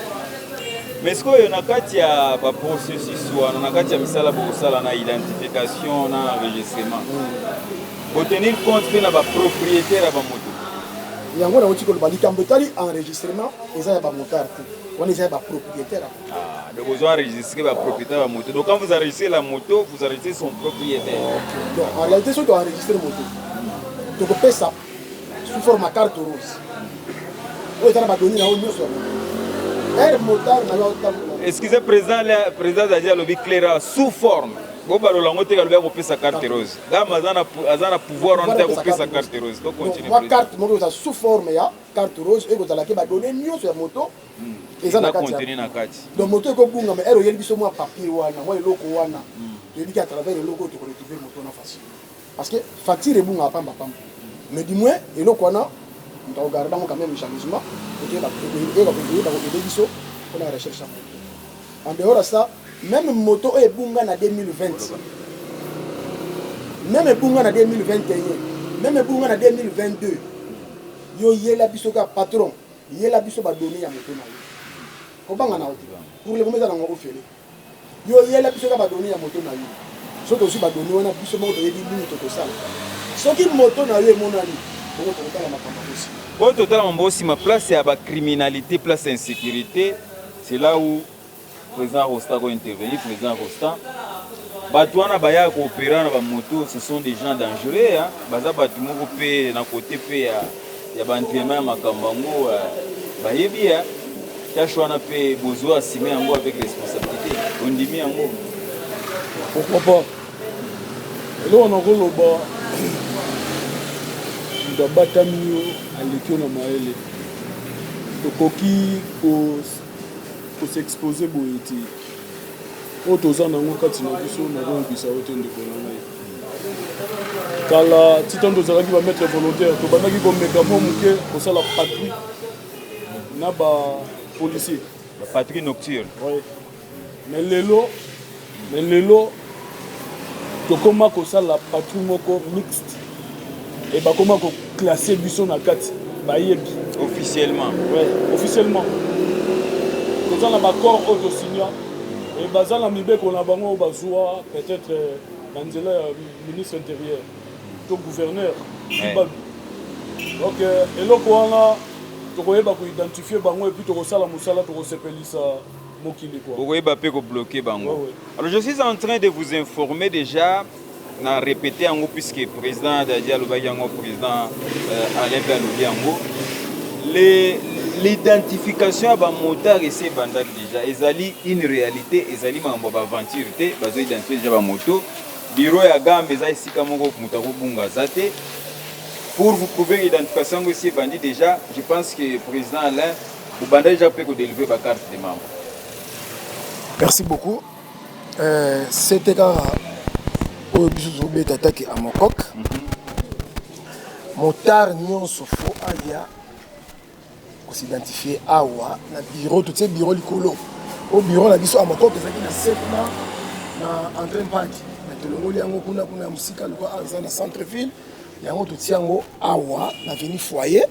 Mais sikoyo, na kati ya baprocessus wana, na kati ya misala bokosala na identification na enregistrement, botenir compte mpe na bapropriétaire ya bamoto? Yango nauti koloba, likambo etali enregistrement eza ya bamotard te, wana eza ya bapropriétaire. Ah, donc vous enregistrez bapropriétaire ya moto. Donc quand vous enregistrez la moto, vous enregistrez son propriétaire. Donc en réalité, soki toenregistre moto, tokopesa sous forme ya carte rose oyo eza na badonnées na yo nyonso ya moto. Heure motard na yo aotambola. Excusez, président, le président Dadi alobi clair, sous forme. Bobalola yango te, alobi akopesa carte rose. Gam aza na pouvoir wana te, akopesa carte rose. To continue. Mwa carte moko eza sous forme ya carte rose oyo ekozalaki badonnées nyonso ya moto eza na kati. Contenu na kati. Donc moto ekobunga, mais heure oyeli biso mwa papier wana, mwa eloko wana, toyebi à travers eloko oyo tokoretrouver moto wana facile, parce que facture ebungaka pamba pamba. Mais du moins eloko wana, moto akogarder yango quand même jalousement, eyeba koaider biso mpona recherche ya moto. En dehors ya ça, même moto oyo ebunga na 2020, même ebunga na 2021, même ebunga na 2022, yo yela biso kaka, patron, yela biso badonnées ya moto na yo. Kobanga na yo te, pour le moment eza nango ofele. Yo yela biso kaka badonnées ya moto na yo. Soki tozwi badonnées wana, biso moko toyebi nini tokosala. Soki moto na yo emonani bongo, tokotala makambo yango nsima. Oyo totala mambo nsima, place ya bacriminalité, place ya insécurité, c'est là où président Rosta ko intervenir. Président Rosta, bato wana baya koopérer na bamoto, ce sont des gens dangereux, hein? Baza bato moko mpe na côté mpe ya baentraînement ya makambo yango, bayebi ya tâche wana mpe bozwa assume yango avec responsabilité, ondimi yango? Pourquoi pas? Eloko na koloba, moto abatami yo aleki yo na mayele. Tokoki kos'exposer boye te. Oyo toza nango kati na biso, nakoyebisa yo te, ndeko na ngai. Kala ti ntango tozalaki bamaître volontaire, tobandaki komeka mwa moke kosala patrouille na bapolicier. Patrouille nocturne. Ouais. Mais lelo tokóma kosala patrouille moko mixte e bakóma koclasser biso na kati, bayebi. Officiellement? Ouais, officiellement toza na baaccord oyo tosigna e baza na mibeko na bango oyo bazwa peut-être na nzela ya ministre intérieur to gouverneur Kibalu. Donc eloko wana, tokoyeba koidentifier bango et puis tokosala mosala, tokosepelisa mokili quoi. Bokoyeba mpe kobloquer bango. Ouais. Alors je suis en train de vous informer déjà, na répété yango puisque président Dadi alobaki yango, président Alain mpe alobi yango. L'identification ya bamotard esi ebandaki déjà, ezali une réalité, ezali makambo ya baaventure te. Bazoidentifie déjà bamoto. Bureau ya gambe eza esika moko moto akobunga aza te. Pour vous prouver identification yango esi ebandi déjà, je pense que président Alain obanda déjà mpe kodélivre bacarte de membre. Merci beaucoup. C'était kaka oyo biso tozobeta take Amokok. Motard nyonso faut aya kos'identifier awa na bureau. Totie bureau likolo. O bureau na biso Amokok ezalaki na se kuna na entrée Mpaki, mais tolongoli yango kuna kuna ya mosika. Lokwa awa eza na centre ville, yango totie yango awa na avenue Foyer,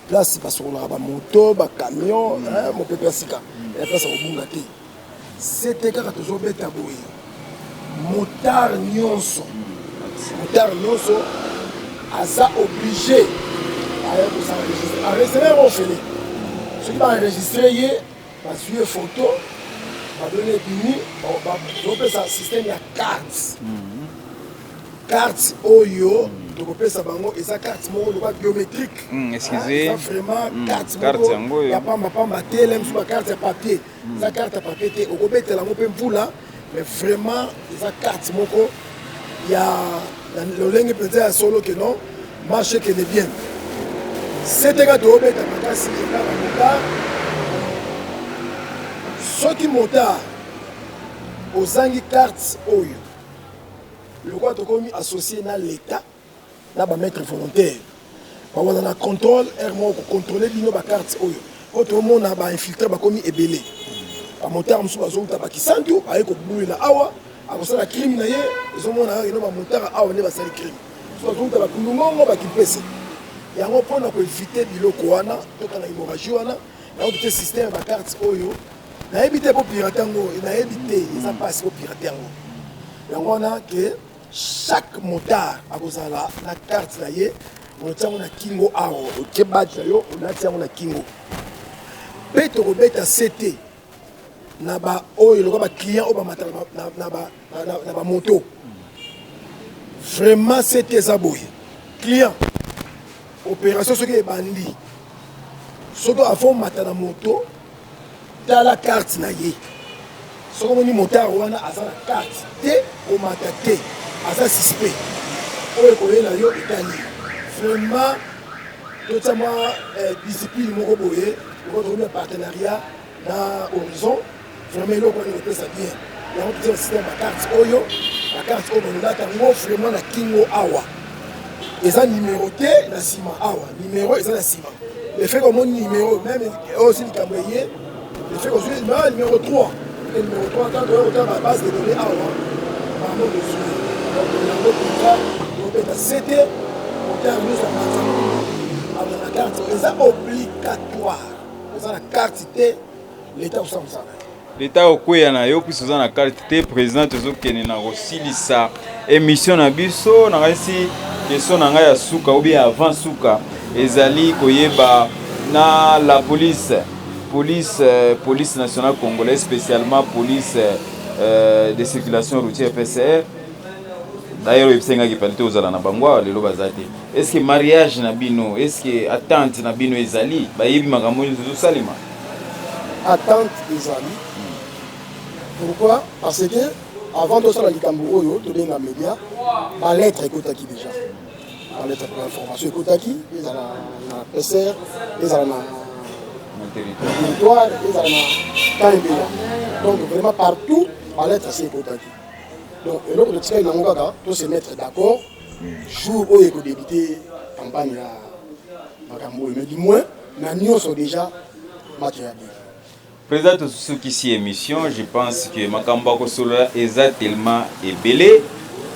place basokolaka bamoto, bacamion, mopepe ya sika ya place ya kobunga te. Sete kaka tozobeta boye, motard nyonso, motard nyonso aza obligé aya kos'enregistrer. Enregistrement yango ofele. Soki baenregistre ye, bazwi ye photo, badoni, ebimi, topesa système ya carte. Carte oyo tokopesa bango eza carte moko lokola biométrique. Excusez. Eza vraiment carte carte moko yango oyo. Ya pambapamba te. Le mosusu bacarte ya papier, eza carte ya papier te, okobetela yango mpe mvula. Mais vraiment eza carte moko ya na lolenge mpenza ya solo ke non, marche ekende bien. Sete toyobeta makasi eka bamotard. Soki motard ozangi carte oyo, lokola tokomi associé na l'État na bamaître volontaire, bawana na contrôle aire moko kocontrôle bino bacarte oyo, po tomona bainfiltré bakomi ebele. Bamotard mosusu bazouta bakisantu, baye kobulela awa, akosala crime na ye, ezomona kaka ino bamotard awa nde basali crime. So bazouta bakundu ngongo, bakimpese yango. Mpona koéviter biloko wana, tokanga hémorragie wana, yango totie système ya bacarte oyo. Nayebi te po pirate yango, nayebi te, eza mpasi po pirate yango. Yango wana ke chaque motard akozala na carte na ye. Otia yango na kingo awa, otie badge na yo, olati yango na kingo. Mpe tokobeta sete na baoyo lokola baclient oyo bamataka na bamoto. Vraiment sete eza boye: client, opération soki ebandi, soki afomata na moto, tala carte na ye. Soki omoni motard wana aza na carte te, komata te, aza suspect. Oyo ekoyela yo etali. Vraiment totia mwa discipline moko boye. Loko tokomi na partenariat na Horizon, vraiment eloko wana ekopesa bien. Yango totia système bacarte oyo. Bacarte oyo balolata yango vraiment na kingo awa, eza numéro te na nsima awa, numéro eza na nsima. Le fait komoni numéro même oyo, si likambo eye, le fait kozwi numéro 3, numéro 3, tant toya kotala ba base de données awa, bango tozwi. Donc yango mpenza tobeta sete: motard nyonso amanza aza na carte, eza obligatoire. Oza na carte te, l'État kosala mosala. Leta okweya na yo puisque oza na carte te. Président, tozokende na kosilisa émission na biso. Nakasi question na ngai ya suka ou bien avant suka ezali koyeba na la police, police nationale congolaise, spécialement police de circulation routière, PCR. D'ailleurs oyebisengaki pali te ozala na bango awa lelo, baza te. Est ce que mariage na bino, est ce que attente na bino ezali, bayebi makambo nyonso ezosalema? Attente ezali. Pourquoi? Parce que avant tosala likambo oyo tobenga média, balettre ekotaki déjà, balettre pour information ekotaki, ezala na PCR, ezala na territoire, ezala na Kaimbela. Donc vraiment partout balettre asi ekotaki. Donc eloko totikali nango kaka tose mettre d'accord jour oyo ekodébute campagne ya makambo oyo. Mais du moins na nyonso déjà match ya bien. Président, tosukisi émission. Je pense que makambo ya kosolola eza tellement ebele,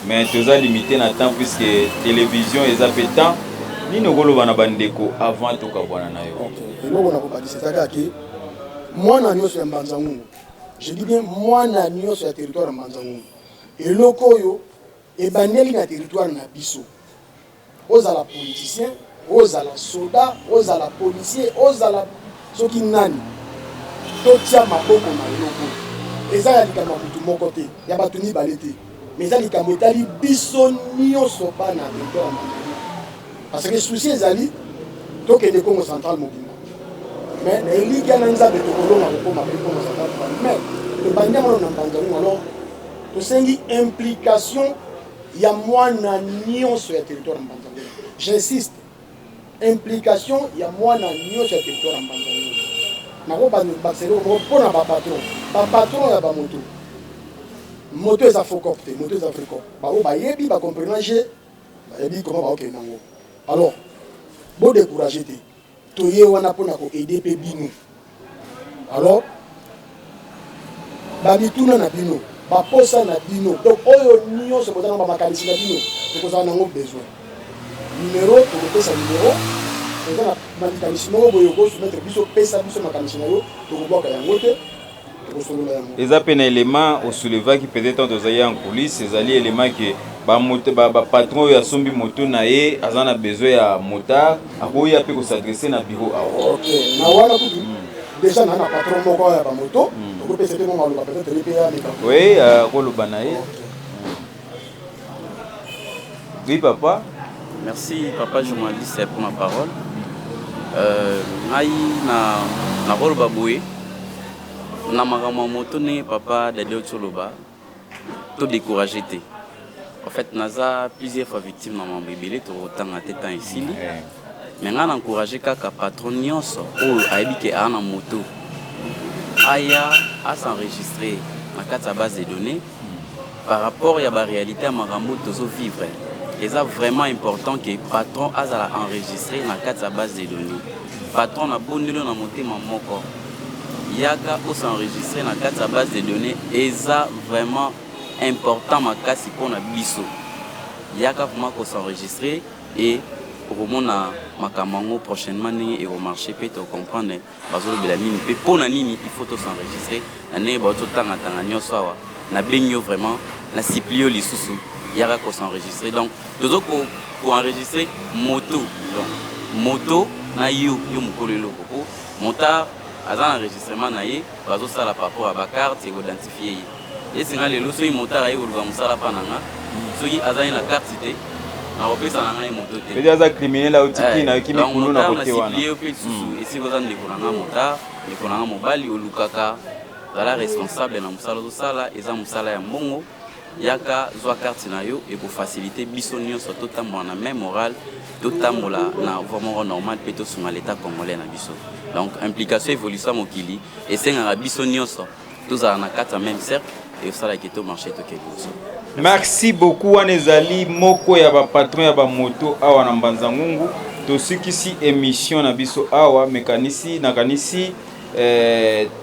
mais toza limité na temps puisque télévision eza mpe temps. Nini okoloba na bandeko avant tokabwana na yo? Eloko na kobakisa eza kaka ke mwana nyonso ya Mbanza Ngungu, je dis bien mwana nyonso ya territoire ya Mbanza Ngungu, eloko oyo ebandeli na territoire na biso, ozala politicien, ozala soda, ozala policier, ozala soki nani, totia maboko na eloko. Eza ya likambo ya motu moko te, ya bato mibale te, mais eza likambo etali biso nyonso bana territoire ya Mbanza. Parce que souci ezali Tokende Kongo Central mobimba, mais na elikya na Nzambe tokolonga kokoma mpe Kongo Central, mais tobandi yango na Mbanza-Ngungu. Alors tosengi implication ya mwana nyonso ya territoire ya Mbanza-Ngungu. J'insiste, implication ya mwana nyonso ya territoire ya Mbanza-Ngungu. Nakobakisa eloko moko mpona bapatron, bapatron ya bamoto. Moto eza faux cop te, moto eza vrai cop. Baoyo bayebi, bacomprendre, bayebi comment baokende yango. Alors bodécourage te, toye wana mpona koaider mpe bino. Alors bamituna na bino, baposa na bino, donc oyo nyonso boza na bamakanisi na bino, tokozala nango besoin. Numero, tokopesa numero. Oza na makanisi moko boye, okosoumettre biso, pesa biso makanisi na yo, tokobwaka yango te, tokosolola yango. Eza mpe na élément osoulevaki peut-être ntango tozali en coulisse, ezali élément ke bapatron oyo asombi moto na ye, aza na besoin ya motard, akoya mpe kos'adresser na bureau awa. Ok, na wana kutu déjà na patron moko ya bamoto, tokopesa te mo maloba, peut-être ye mpe ameka. Oui, akoloba na ye. Oui, papa. Merci, papa journaliste, pour ma parole. Ngai na nakoloba boye na makambo ya moto, ndenge papa Dadi oloba, to découragé te. En fait, naza plusieurs fois victime na makambo ebele, tokotanga te, temps esili. Mais ngai na encourage kaka patron nyonso oyo ayebi ke aa na moto, aya as'enregistre na kati ya base de données. Par rapport ya baréalité ya makambo tozovivre, eza vraiment important ke patron azala enregistré na kati ya base de données. Patron, nabondeli na motema moko, yaka os'enregistre na kati ya base de données. Eza vraiment important makasi mpona biso. Yaka vraiment kos'enregistrer et okomona makambo yango prochainement ndenge ekomarche mpe tocomprendre bazolobela nini mpe mpo na nini il faut tos'enregistrer. Na ndenge baototangatanga nyonso awa, nabengi yo vraiment, nasupplie yo lisusu, yaka kos'enregistrer. Donc tozo koenregistrer moto, donc moto na yo, yo mokolo eloko, po motard aza na enregistrement na ye, bazosala par rapport ya bacarte ekoidentifie ye. Esinga lelo, soki motard aye koluka mosala mpa na nga, soki azali na carte te, nakopesa na ngai moto te. Pedi aza criminel, aotiki na yoki mikulu na kote wana. Yo mpe lisusu, esika oza, ndeko na nga motard, ndeko na nga mobali, olukaka, zala responsable na mosala ozosala. Eza mosala ya mbongo. Yaka, zwa carte na yo, ekofacilite biso nyonso totambola na même moral, totambola na voie moko normal mpe tosunga l'état congolais na biso. Donc implication, évolution mokili esengaka biso nyonso tozala na kati ya même cercle, eosalaki tomarche, toke liboso. Merci beaucoup. Wana ezali moko ya bapatron ya bamoto awa na Mbanza Ngungu. Tosukisi émission na biso awa. Mekanisi, nakanisi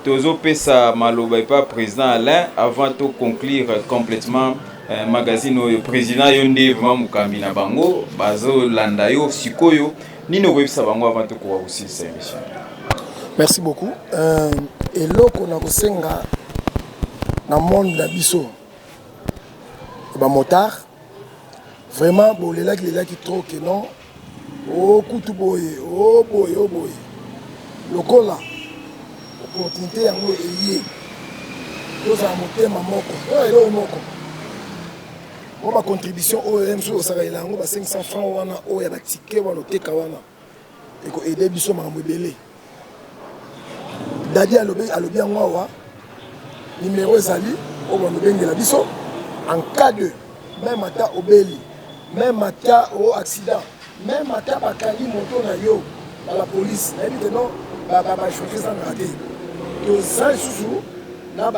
tozopesa maloba epa président Alain avant toconclure complètement magazine oyo. Président, yo nde vraiment mokambi na bango, bazolanda yo sikoyo. Nini okoyebisa bango avant tokoka kosilisa émission? Merci beaucoup. Eloko na kosenga na monde na biso bamotard, vraiment bolelaki lelaki trop ke non, okutu boye, o boye, o boye. Lokola opportunité yango eye, tozala motema moko oyo, eloko moko mo bacontribution oyo ye mosusu osakalela yango ba 500 franc wana oyo ya batike wana oteka wana, ekoaider biso makambo ebele. Dadi alobi, alobi yango awa, numero ezali oyo banobengela biso en cas de même ata obeli, même ata o accident, même ata bakangi moto na yo na la police. Nayebi te, non, bachauffeur ezangaka te. Toza lisusu na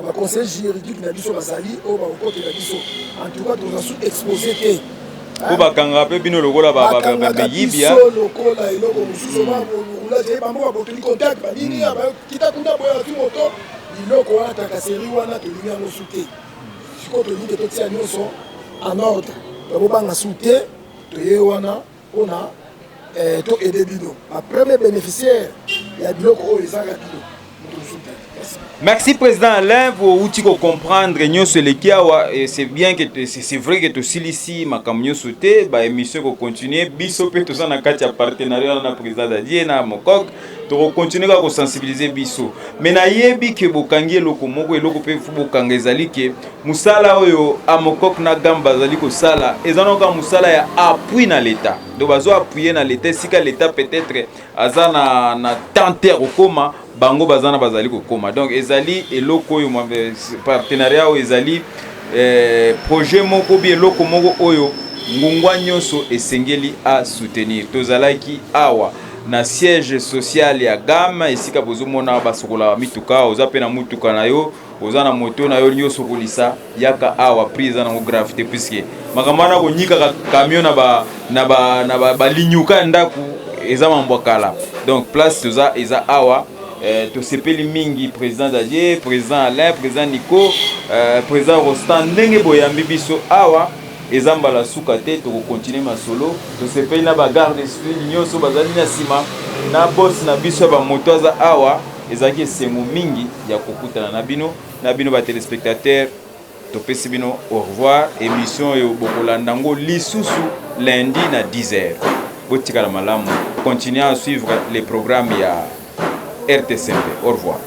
baconseiller juridique na biso, bazali oyo bakokotela biso. En tout cas, toza su exposé te. Po bakangaka mpe bino lokola bayibi. Biso lokola eloko mosusu, roulage, bango babotoli contact, banini, kita kuna boye, azwi moto. Biloko wana, tracasserie wana, tolingi yango su te. Sikoyo tolingi te totia nyonso en ordre. Tobobanga su te, toye wana mpona toaider bino. Bapremier bénéficiaire ya biloko oyo ezaka bino, moto mosusu te. Merci. Merci président Alain bouti ko comprendre nyonso eleki awa. Et c'est bien que c'est vrai que tosilisi makambo nyonso te, ba émission ko continuer. Biso mpe toza na kati ya partenariat na président Dadie na Mokok, tokocontinue kaka kosensibiliser biso. Mais nayebi ke bokangi eloko moko, eloko mpe fu bokanga ezali ke mosala oyo Amokok na GAM bazali kosala eza noka mosala ya appui na l'État. Donc bazo appuyer na l'État esika l'État peut-être aza na temps te ya kokóma, bango baza na bazali kokóma. Donc ezali eloko oyo partenariat oyo ezali projet moko bi eloko moko oyo ngungwa nyonso esengeli asoutenir. Tozalaki awa na siège social ya GAM, esika bozomona basokolaka mituka. Oza mpe na mutuka na yo, oza na moto na yo nyonso kolisa, yaka awa. Prix eza nango grave te, puisque makambo wana konyikaka camion na balinyuka ya ndako eza mambo ya kala. Donc place toza eza awa. Tosepeli mingi, président Dadie, président Alain, président Nico, président Rostan, ndenge boyambi biso awa. Eza mbala suka te, tokokontinue masolo. Tosepeli na bagarde civile nyonso bazali na nsima na boss na biso ya bamoto aza awa. Ezalaki esengo mingi ya kokutana na bino batéléspectateur. Topesi bino au revoir. Émission oyo bokolanda yango lisusu lundi na 10 heures. Botikala malamu, continuez à suivre les programmes ya RTCMP. Au revoir.